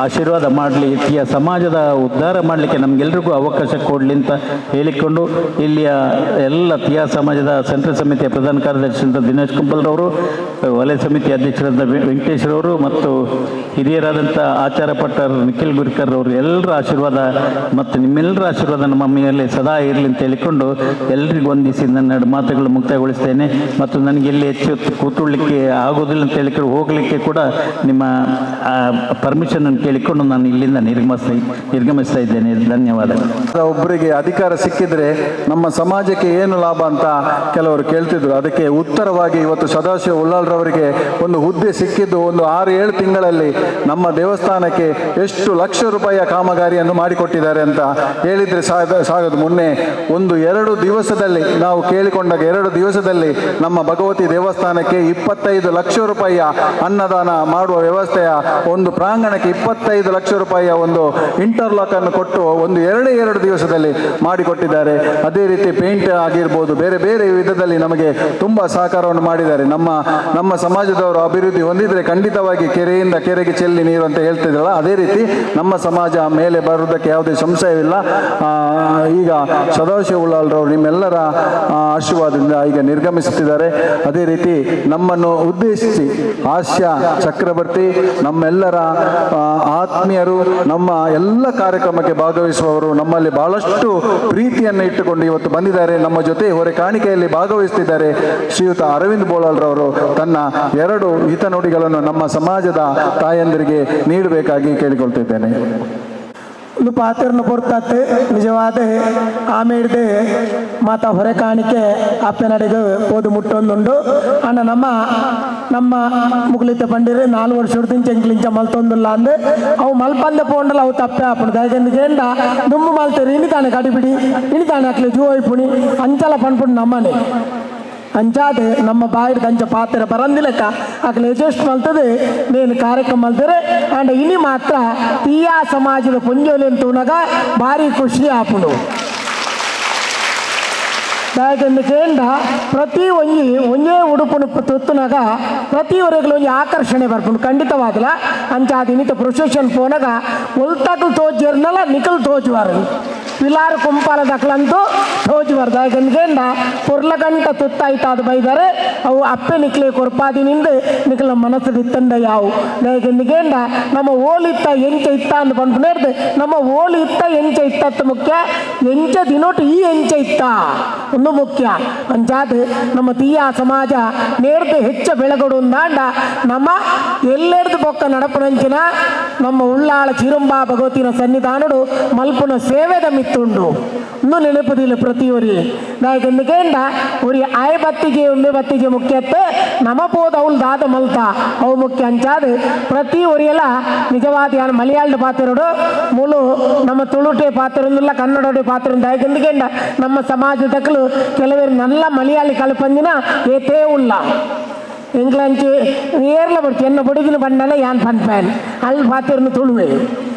ಆಶೀರ್ವಾದ ಮಾಡಲಿ, ಈ ಸಮಾಜದ ಉದ್ಧಾರ ಮಾಡಲಿಕ್ಕೆ ನಮಗೆಲ್ಲರಿಗೂ ಅವಕಾಶ ಕೊಡಲಿ ಅಂತ ಹೇಳಿಕೊಂಡು ಇಲ್ಲಿಯ ಎಲ್ಲ ತೀಯಾ ಸಮಾಜದ ಸೆಂಟ್ರಲ್ ಸಮಿತಿಯ ಪ್ರಧಾನ ಕಾರ್ಯದರ್ಶಿ ದಿನೇಶ್ ಕುಂಪಲ್ರವರು, ವಲಯ ಸಮಿತಿ ಅಧ್ಯಕ್ಷರಾದ ವೆಂಕಟೇಶ್ವರವರು ಮತ್ತು ಹಿರಿಯರಾದಂಥ ಆಚಾರ ಪಟ್ಟರ್ ನಿಖಿಲ್ ಗುರ್ಕರ್ ಅವರು ಎಲ್ಲರ ಆಶೀರ್ವಾದ ಮತ್ತು ನಿಮ್ಮೆಲ್ಲರ ಆಶೀರ್ವಾದ ನಮ್ಮ ಮೇಲೆ ಸದಾ ಇರಲಿ ಅಂತ ಹೇಳಿಕೊಂಡು ಎಲ್ರಿಗೂ ವಂದಿಸಿ ನನ್ನ ಎರಡು ಮಾತುಗಳು ಮುಕ್ತಾಯಗೊಳಿಸ್ತೇನೆ. ಮತ್ತು ನನಗೆ ಇಲ್ಲಿ ಹೆಚ್ಚು ಕೂತುಳ್ಳಿಕ್ಕೆ ಆಗೋದಿಲ್ಲ ಅಂತ ಹೇಳಿಕೊಂಡು ಹೋಗಲಿಕ್ಕೆ ಕೂಡ ನಿಮ್ಮ ಪರ್ಮಿಷನ್ ಕೇಳಿಕೊಂಡು ನಾನು ಇಲ್ಲಿಂದ ನಿರ್ಗಮಿಸ್ತಾ ಇದ್ದೇನೆ. ಧನ್ಯವಾದಗಳು. ಒಬ್ಬರಿಗೆ ಅಧಿಕಾರ ಸಿಕ್ಕಿದ್ರೆ ನಮ್ಮ ಸಮಾಜಕ್ಕೆ ಏನು ಲಾಭ ಅಂತ ಕೆಲವರು ಕೇಳ್ತಿದ್ರು. ಅದಕ್ಕೆ ಉತ್ತರವಾಗಿ ಇವತ್ತು ಸದಾಶಿವ ಉಳ್ಳಾಲ್ರವರಿಗೆ ಒಂದು ಹುದ್ದೆ ಸಿಕ್ಕಿದ್ದು ಒಂದು 6-7 ತಿಂಗಳಲ್ಲಿ ನಮ್ಮ ದೇವಸ್ಥಾನಕ್ಕೆ ಎಷ್ಟು ಲಕ್ಷ ರೂಪಾಯಿಯ ಕಾಮಗಾರಿಯನ್ನು ಮಾಡಿಕೊಟ್ಟಿದ್ದಾರೆ ಅಂತ ಹೇಳಿದರೆ ಸಾಗದು. ಮೊನ್ನೆ 1-2 ದಿವಸದಲ್ಲಿ ನಾವು ಕೇಳಿಕೊಂಡಾಗ 2 ದಿವಸದಲ್ಲಿ ನಮ್ಮ ಭಗವತಿ ದೇವಸ್ಥಾನಕ್ಕೆ 25 ಲಕ್ಷ ರೂಪಾಯಿಯ ಅನ್ನದಾನ ಮಾಡುವ ವ್ಯವಸ್ಥೆಯ ಒಂದು ಪ್ರಾಂಗಣಕ್ಕೆ 25 ಲಕ್ಷ ರೂಪಾಯಿಯ ಒಂದು ಇಂಟರ್ಲಾಕ್ ಅನ್ನು ಕೊಟ್ಟು ಒಂದು 2 ದಿವಸದಲ್ಲಿ ಮಾಡಿಕೊಟ್ಟಿದ್ದಾರೆ. ಅದೇ ರೀತಿ ಪೇಂಟ್ ಆಗಿರ್ಬೋದು, ಬೇರೆ ಬೇರೆ ವಿಧದಲ್ಲಿ ನಮಗೆ ತುಂಬ ಸಹಕಾರವನ್ನು ಮಾಡಿದ್ದಾರೆ. ನಮ್ಮ ನಮ್ಮ ಸಮಾಜದವರು ಅಭಿವೃದ್ಧಿ ಹೊಂದಿದರೆ ಖಂಡಿತವಾಗಿ ಕೆರೆಯಿಂದ ಕೆರೆಗೆ ಚೆಲ್ಲಿ ನೀರು ಅಂತ ಹೇಳ್ತಿದ್ರಲ್ಲ, ಅದೇ ರೀತಿ ನಮ್ಮ ಸಮಾಜ ಮೇಲೆ ಬರುವುದಕ್ಕೆ ಯಾವುದೇ ಸಂಶಯವಿಲ್ಲ. ಈಗ ಸದಾಶಿವ ಉಳ್ಳಾಲ್ರವರು ನಿಮ್ಮೆಲ್ಲರ ಆಶೀರ್ವಾದದಿಂದ ಈಗ ನಿರ್ಗಮಿಸುತ್ತಿದ್ದಾರೆ. ಅದೇ ರೀತಿ ನಮ್ಮನ್ನು ಉದ್ದೇಶಿಸಿ ಹಾಸ್ಯ ಚಕ್ರವರ್ತಿ, ನಮ್ಮೆಲ್ಲರ ಆತ್ಮೀಯರು, ನಮ್ಮ ಎಲ್ಲ ಕಾರ್ಯಕ್ರಮಕ್ಕೆ ಭಾಗವಹಿಸುವವರು, ನಮ್ಮಲ್ಲಿ ಬಹಳಷ್ಟು ಪ್ರೀತಿಯನ್ನು ಇಟ್ಟುಕೊಂಡು ಇವತ್ತು ಬಂದಿದ್ದಾರೆ, ನಮ್ಮ ಜೊತೆ ಹೊರೆ ಕಾಣಿಕೆಯಲ್ಲಿ ಭಾಗವಹಿಸುತ್ತಿದ್ದಾರೆ. ಶ್ರೀಯುತ ಅರವಿಂದ್ ಬೋಳಾಲ್ರವರು ತನ್ನ 2 ಹಿತನುಡಿಗಳನ್ನು ನಮ್ಮ ಸಮಾಜದ ತಾಯಂದಿರಿಗೆ ನೀಡಬೇಕಾಗಿ ಕೇಳಿಕೊಳ್ತಿದ್ದೇನೆ. ಒಂದು ಪಾತ್ರನ ಪೊರ್ತಾತ್ ನಿಜವಾದ ಆಮೇಡ್ದೆ ಮಾತಾ ಹೊರೆ ಕಾಣಿಕೆ ಅಪ್ಪನಡೆಗೆ ಪೋದು ಮುಟ್ಟೊಂದುಂಡು. ಅಣ್ಣ ನಮ್ಮ ನಮ್ಮ ಮುಗುಲಿತ ಪಂಡಿರು 4 ವರ್ಷ ಚೆಂಕ್ಲಿಂಚ ಮಲ್ತೊಂದುಲ್ಲ ಅಂದು ಅವು ಮಲ್ಪಂದೆ ಪೋಂಡಲ ಅವು ತಪ್ಪೆ ಆಪುಂಡು. ದಾಯಕಂದು ಕೇಂಡ ದುಂಬು ಮಲ್ತೇರಿ ಇನಿತಾನೆ ಕಡಿಬಿಡಿ ಇನಿತಾನೆ ಅಕ್ಲೆ ಜೂ ಒಯ್ಪುಣಿ ಅಂಚಲ ಪನ್ಪುಂಡು ನಮ್ಮನೆ ಅಂಚಾದ ನಮ್ಮ ಬಾಯಿಡ್ ಅಂಚ ಪಾತ್ರ ಬರಂದಿಲೆಕ್ಕ ಅಕ್ಲೆ ಅಡ್ಜಸ್ಟ್ ಮಲ್ತದೆ ನೇನು ಕಾರ್ಯಕ್ರಮ ಮಲ್ತಾರೆ. ಆಂಡ ಇನಿ ಮಾತ್ರ ತೀಯಾ ಸಮಾಜದ ಪುಂಜೋಲಿ ತೂನಗ ಭಾರಿ ಖುಷಿ ಆಪುಂಡು. ದಾಯಕಂದು ಕೇಂಡ ಪ್ರತಿ ಒಂಜಿ ಒಂಜೇ ಉಡುಪುನು ತುತ್ತುನಾಗ ಪ್ರತಿ ಒರೆಗಳು ಒಂಜಿ ಆಕರ್ಷಣೆ ಬರ್ಪುಂಡು ಖಂಡಿತವಾದಲ. ಅಂಚಾದ ಇನ್ನಿತ ಪ್ರೊಸೆಷನ್ ಪೋನಾಗ ಒಲ್ತಕ್ಲು ತೋಜಿರ್ನಲ್ಲ ನಿಕಲ್ ತೋಜುವಾರು ಪಿಲಾರು ಕುಂಪಾಲ ದಕ್ಲಂತೂ ತೋಜುವಾರು. ದಾಯಕಂದು ಕೇಂಡ ಪೊರ್ಲಗಂಟ ತುತ್ತಾಯ್ತಾದ ಬೈದಾರೆ ಅವು ಅಪ್ಪೆ ನಿಕ್ಲೆ ಕೊರ್ಪಾದಿನಿಂದ ನಿಕಲ ಮನಸ್ಸು ಇತ್ತಂಡ ಯಾವು. ದಾಯಕಂದು ಕೇಂಡ ನಮ್ಮ ಓಲಿತ್ತ ಎಂಚ ಇತ್ತ ಅಂದ್ ಪನ್ಪುನೇರ್ದು ನಮ್ಮ ಓಲಿ ಇತ್ತ ಎಂಚ ಇತ್ತತ್ತು ಮುಖ್ಯ, ಎಂಚ ದಿನೋಟು ಈ ಎಂಚ ಇತ್ತ ಒಂದು ಮುಖ್ಯ. ಅಂಚಾದ ನಮ್ಮ ತೀಯಾ ಸಮಾಜ ನೇರ್ದು ಹೆಚ್ಚ ಬೆಳಗಡು ಅಂದಾಂಡ ನಮ್ಮ ಎಲ್ಲೆರ್ದು ಬೊಕ್ಕ ನಡಪುನಂಚಿನ ನಮ್ಮ ಉಳ್ಳಾಳ ಚಿರುಂಬಾ ಭಗವತಿನ ಸನ್ನಿಧಾನಡು ಮಲ್ಪುನ ಸೇವೆದ ಮಿತ್ತುಂಡು ಇನ್ನೂ ನೆನಪುದಿಲ್ಲ ಪ್ರತಿಯೊರಿ. ದಾಯಕಂದು ಕೇಂಡ ಒರಿ ಆಯ್ ಬತ್ತಿಗೆ ಒಮ್ಮೆ ಬತ್ತಿಗೆ ಮುಖ್ಯತ್ತೆ ನಮ ಪೋದ ಅವಳು ದಾದ ಮಲ್ತ ಅವು ಮುಖ್ಯ. ಅಂಚಾದ ಪ್ರತಿ ಒರಿಯಲ ನಿಜವಾದ ಯಾನು ಮಲಯಾಳದ ಪಾತ್ರಡು ಮೂಲು ನಮ್ಮ ತುಳುಟೆ ಪಾತ್ರೊಂದಿಲ್ಲ ಕನ್ನಡೋಡೆ ಪಾತ್ರ. ದಾಯಕಂದು ಕೇಂಡ ನಮ್ಮ ಸಮಾಜದಕ್ಕಲು ಕೆಲವರು ನಲ್ಲ ಮಲಯಾಳಿ ಕಲ್ಪಂದಿನ ಏತೇ ಉಲ್ಲ ಎಂಗ್ಲಂಚಿ ಏರ್ಲ ಬರ್ತಿ ಎನ್ನ ಬಡಿದಿನ ಬಣ್ಣಲ ಯಾನ್ ಪನ್ಪ್ಯಾನ್ ಅಲ್ಲಿ ಪಾತ್ರನು ತುಳುವೆ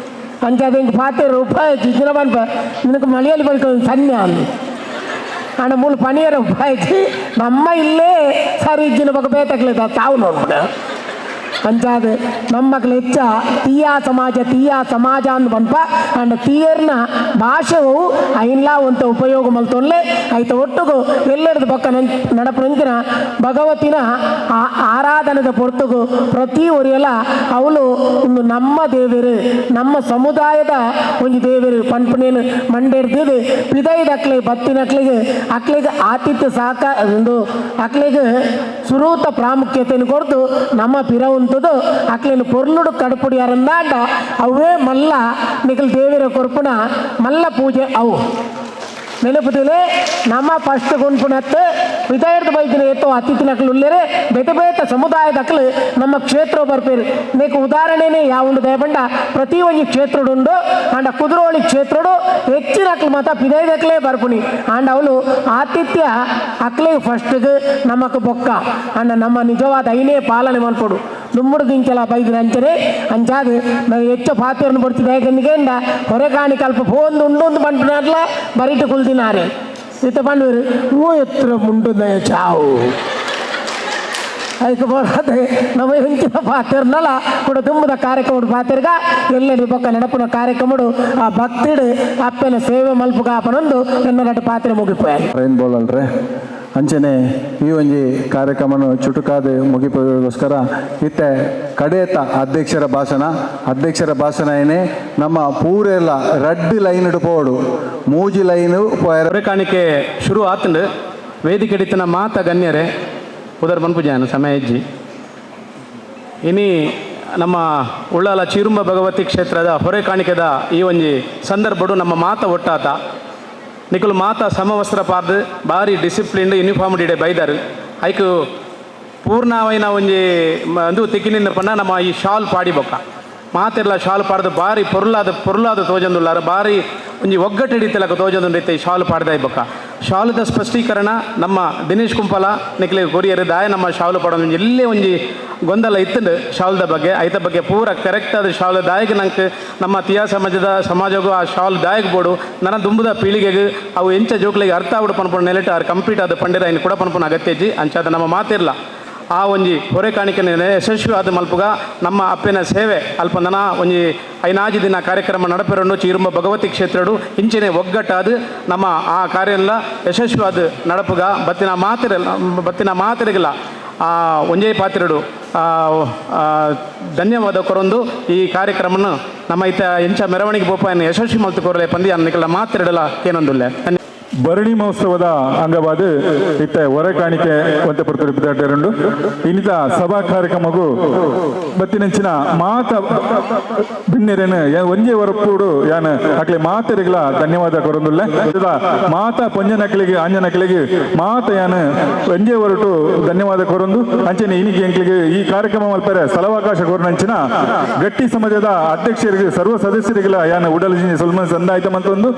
ಅಂಚಾದ ಎಂಕ್ ಪಾತ್ರ ಉಪಾಯ ಚಿನ್ನ ಪನ್ಪ ನಿನக்கு ಮಲಯಾಳಿ ಬಳ್ಕೊಂಡು ಸನ್ಯ ಅಂದು ಅಣ್ಣ ಮೂಲ ಪಣಿಯರ ಉಪಾಯಚಿ ನಮ್ಮ ಇಲ್ಲೇ ಸರಿ ಇಜ್ಜಿನ ಬೊಕ ಬೇತಕ್ಲೆ ತಾವು ನೋಡ್ಬಿಡ. ಅಂಚಾದ ನಮ್ಮಕ್ಲ ಹೆಚ್ಚ ತೀಯಾ ಸಮಾಜ ತೀಯಾ ಸಮಾಜ ಅಂದ್ ಪನ್ಪ ಅಂಡ ತೀಯರ್ನ ಭಾಷೆವು ಐನ್ಲಾ ಒಂತ ಉಪಯೋಗ ಮಲ್ತೊನ್ಲೆ ಐತ ಒಟ್ಟುಗು ಎಲ್ಲೆಡ್ದು ಬೊಕ್ಕ ನಡಪುನಂಚಿನ ಭಗವತಿನ ಆ ಆರಾಧನೆದ ಪೊರ್ತುಗು ಪ್ರತಿ ಒರಿಯಲ ಅವಳು ಒಂದು ನಮ್ಮ ದೇವರು ನಮ್ಮ ಸಮುದಾಯದ ಒಂಜಿ ದೇವರು ಪನ್ಪುನೇನು ಮಂಡೆಡ್ದಿದ್ದು ಪಿದೈದಕ್ಲೆ ಬತ್ತಿನಕ್ಲಿಗೆ ಅಕ್ಲಿಗೆ ಆತಿಥ್ಯ ಸಾಕ ಒಂದು ಅಕ್ಲಿಗೆ ಸುರೂತ ಪ್ರಾಮುಖ್ಯತೆಯನ್ನು ಕೊಡ್ತು ನಮ್ಮ ಪಿರವುಂತದು ಅಕ್ಲಿನ ಪೊರ್ಲುಡು ಕಡುಪುಡಿ ಅರಂದಾಂಡ ಅವೇ ಮಲ್ಲ ನಿಖಲ್ ದೇವಿರ ಕೊರ್ಪುನ ಮಲ್ಲ ಪೂಜೆ ಅವು ನೆನಪುದಿಲೆ ನಮ್ಮ ಫಸ್ಟ್ ಗುಂಪುನತ್ತು ವಿದಾಯರ್ದ ಬೈದಿನ ಏತೋ ಅತಿಥಿನಕ್ಲು ಉಲ್ಲೇರೆ ಬೇತೆ ಬೇತೆ ಸಮುದಾಯದಕ್ಲು ನಮ್ಮ ಕ್ಷೇತ್ರ ಬರ್ಪೇರು. ನೀಕು ಉದಾಹರಣೆನೇ ಯಾವುಂಡು ದಯಬಂಡ ಪ್ರತಿ ಒಂಜಿ ಕ್ಷೇತ್ರಡುಂಡು ಆಂಡ ಕುದುರೋಳಿ ಕ್ಷೇತ್ರಡು ಹೆಚ್ಚಿನ ಅಕ್ಲು ಮಾತ ಪಿದೈದಕ್ಲೇ ಬರ್ಪುನಿ. ಆಂಡ ಅವಳು ಆತಿಥ್ಯ ಅಕ್ಲಿಗೆ ಫಸ್ಟ್ಗೆ ನಮಕ್ ಬೊಕ್ಕ ಆಂಡ ನಮ್ಮ ನಿಜವಾದ ಐನೇ ಪಾಲನೆ ಮನ್ಪೊಡು ದುಮ್ಮುಡು ದಿಂಚಲ ಬೈದಿನ ಅಂಚನೆ ಅಂಚಾದ ನಾವು ಹೆಚ್ಚು ಪಾತ್ರವನ್ನು ಬಡ್ತಿದ್ದ ಯಾಕಂದ್ರೆ ಹೊರೆಕಾಣಿ ಕಲ್ಪ ಫೋನ್ ಉಂಡು ಒಂದು ಬಂಟುನಾಟ್ಲ ಬರಿಟು ಕುಲ್ದಿನಾರೆ ಇತ್ತ ಪಂಡುವರು ಓ ಎತ್ತರ ಮುಂಡು ಚಾವು ಅದಕ್ಕೆ ಬೋಡಾದೆ ನಮ್ಮ ಹೆಂಚಿನ ಪಾತ್ರನಲ್ಲ ಕೂಡ ತುಂಬದ ಕಾರ್ಯಕ್ರಮ ಪಾತ್ರಗ ಎಲ್ಲೆಡೆ ಬೊಕ್ಕ ನಡಪುನ ಕಾರ್ಯಕ್ರಮಡು ಆ ಭಕ್ತಿಡು ಅಪ್ಪನ ಸೇವೆ ಮಲ್ಪು ಕಾಪನೊಂದು ಎನ್ನ ನಟ ಪಾತ್ರೆ ಮುಗಿಪೋಯ ರೈನ್ ಬೋಲಲ್ರೆ ಅಂಚನೆ ಈ ಒಂಜಿ ಕಾರ್ಯಕ್ರಮನು ಚುಟುಕಾದ ಮುಗಿಪೋಗೋಸ್ಕರ ಇತ್ತೆ ಕಡೇತ ಅಧ್ಯಕ್ಷರ ಭಾಷಣ. ಅಧ್ಯಕ್ಷರ ಭಾಷಣ ಏನೇ ನಮ್ಮ ಪೂರೆಲ್ಲ ರಡ್ಡು ಲೈನ್ ಪೋಡು ಮೂಜಿ ಲೈನು ಹೊರೆಕಾಣಿಕೆ ಶುರು ಆತಂಡು ವೇದಿಕೆ ಹಿಡಿತನ ಮಾತ ಗಣ್ಯರೇ ಉದರ್ ಮನ್ಪುಜಾನು ಸಮಯ ಹೆಜ್ಜಿ ಇನಿ ನಮ್ಮ ಉಳ್ಳಾಲ ಚೀರುಂಬ ಭಗವತಿ ಕ್ಷೇತ್ರದ ಹೊರೆ ಕಾಣಿಕೆದ ಈ ಒಂಜಿ ಸಂದರ್ಭಡು ನಮ್ಮ ಮಾತ ಒಟ್ಟಾತ ನಿಕುಲು ಮಾತ ಸಮವಸ್ತ್ರ ಪಾರ್ದು ಭಾರಿ ಡಿಸಿಪ್ಲಿನ್ ಯೂನಿಫಾರ್ಮ್ ಇಡೆ ಬೈದರು ಐಕು ಪೂರ್ಣವೈನ ಒಂಜಿ ಅಂದು ತಿಕ್ಕಿನಿಂದ ಪಂಡ ನಮ್ಮ ಈ ಶಾಲ್ ಪಾಡಿ ಬೊಕ್ಕ ಮಾತೆಲ್ಲ ಶಾಲ್ ಪಾಡ್ದು ಭಾರಿ ಪೊರ್ಲಾದ ಪೊರ್ಲಾದ ತೋಜಂದುಲ್ಲಾರ ಭಾರಿ ಒಂಜಿ ಒಗ್ಗಟ್ಟು ಹಿಡಿತಲಕ ತೋಜೊಂದು ಇತ್ತೆ ಶಾಲು ಪಾಡ್ದಾಯಿ ಬೊಕ್ಕ ಶಾಲುದ ಸ್ಪಷ್ಟೀಕರಣ ನಮ್ಮ ದಿನೇಶ್ ಕುಂಪಲ ನಿಕ್ಲೆ ಕೊರಿಯರ್ ದಾಯ ನಮ್ಮ ಶಾಲು ಪಾಡೋದು ಒಂಜಿ ಎಲ್ಲೇ ಒಂಜಿ ಗೊಂದಲ ಇತ್ತಂಡು ಶಾಲ್ದ ಬಗ್ಗೆ. ಐತ ಬಗ್ಗೆ ಪೂರ ಕರೆಕ್ಟ್ ಆದ ಶಾಲು ದಾಯಕ ನಂಗೆ ನಮ್ಮ ತಿಯಾ ಸಮಾಜದ ಸಮಾಜಗೂ ಆ ಶಾಲ್ ದಾಯಕ ಬೋಡು ನನ್ನ ದುಂಬುದ ಪೀಳಿಗೆಗೆ ಅವು ಎಂಚ ಜೋಕ್ಲಿಗೆ ಅರ್ಥ ಆವಡು ಪನ್ಪುನ ನೆಲೆಟ್ ಆರು ಕಂಪ್ಲೀಟ್ ಆದ ಪಂಡಿರ ಐನ್ ಕೂಡ ಪನ್ಪುನ ಅಗತ್ಯ ಇಜ್ಜಿ. ಅಂಚಾದ ನಮ್ಮ ಮಾತಿರ್ಲ ಆ ಒಂಜಿ ಹೊರೆ ಕಾಣಿಕೆ ಯಶಸ್ವಿ ಆದ ಮಲ್ಪುಗ ನಮ್ಮ ಅಪ್ಪನ ಸೇವೆ ಅಲ್ಪ ನನ ಒಂಜಿ ಐನಾಜಿ ದಿನ ಕಾರ್ಯಕ್ರಮ ನಡಪೆರನ್ನು ಚೀರುಂಬ ಭಗವತಿ ಕ್ಷೇತ್ರಡು ಇಂಚಿನೆ ಒಗ್ಗಟ್ಟಾದ ನಮ್ಮ ಆ ಕಾರ್ಯ ಯಶಸ್ವಿ ಆದ ನಡಪುಗ. ಬತ್ತಿನ ಮಾತಿರಲ್ಲ ಬತ್ತಿನ ಮಾತಿರಗಿಲ್ಲ ಆ ಒಂಜೇ ಪಾತ್ರೆಡು ಧನ್ಯವಾದ ಕೊರೊಂದು ಈ ಕಾರ್ಯಕ್ರಮನ ನಮ್ಮ ಇತ್ತ ಎಂಚ ಮೆರವಣಿಗೆ ಬೋಪಾಯನ ಯಶಸ್ವಿ ಮಲ್ತು ಕೊರಲೆ ಪಂದಿ ಅನ್ನಿಕಲ್ಲ ಮಾತಿರಡಲ ಏನೊಂದುಲ್ಲೆ. ಭರಣಿ ಮಹೋತ್ಸವದ ಅಂಗವಾದ ಇತ್ತ ಹೊರೆ ಕಾಣಿಕೆ ಒಂತೆ ಪುರ್ತುಂಡು. ಇನ್ನಿತ ಸಭಾ ಕಾರ್ಯಕ್ರಮಗೂ ಬತ್ತಿನಂಚಿನ ಮಾತ ಬಿನ್ನೆರೇನು ಒಂಜೇ ಹೊರಪೂಡು ಯಾನ್ ಅಕ್ಲೆ ಮಾತೆರಿಗಳ ಧನ್ಯವಾದ ಕೊರೊಂದುಲ್ಲೆ. ಮಾತಾ ಪೊಂಜನಕ್ಲಿಗೆ ಆಂಜನಕ್ಲಿಗೆ ಮಾತ ಯಾನ್ ಒಂಜೇ ಹೊರಟು ಧನ್ಯವಾದ ಕೊರೊಂದು. ಅಂಚನೆ ಇನಿಗೆ ಎಂಕ್ಲಿಗೆ ಈ ಕಾರ್ಯಕ್ರಮ ಮಲ್ಪರೆ ಸ್ಥಳಾವಕಾಶ ಕೊರನಂಚಿನ ಗಟ್ಟಿ ಸಮಾಜದ ಅಧ್ಯಕ್ಷರಿಗೆ ಸರ್ವ ಸದಸ್ಯರಿಗೆಲ್ಲ ಯಾನ್ ಉಡಲ್ ಸುಲ್ಮನ್ ಸಂದಾಯ್ತ ಮಂತೊಂದು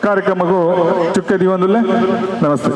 ಕಾರ್ಯಕ್ರಮಕ್ಕೂ ಚುಕ್ಕೆ ದಿವಂದುಲ್ಲೆ. ನಮಸ್ತೆ.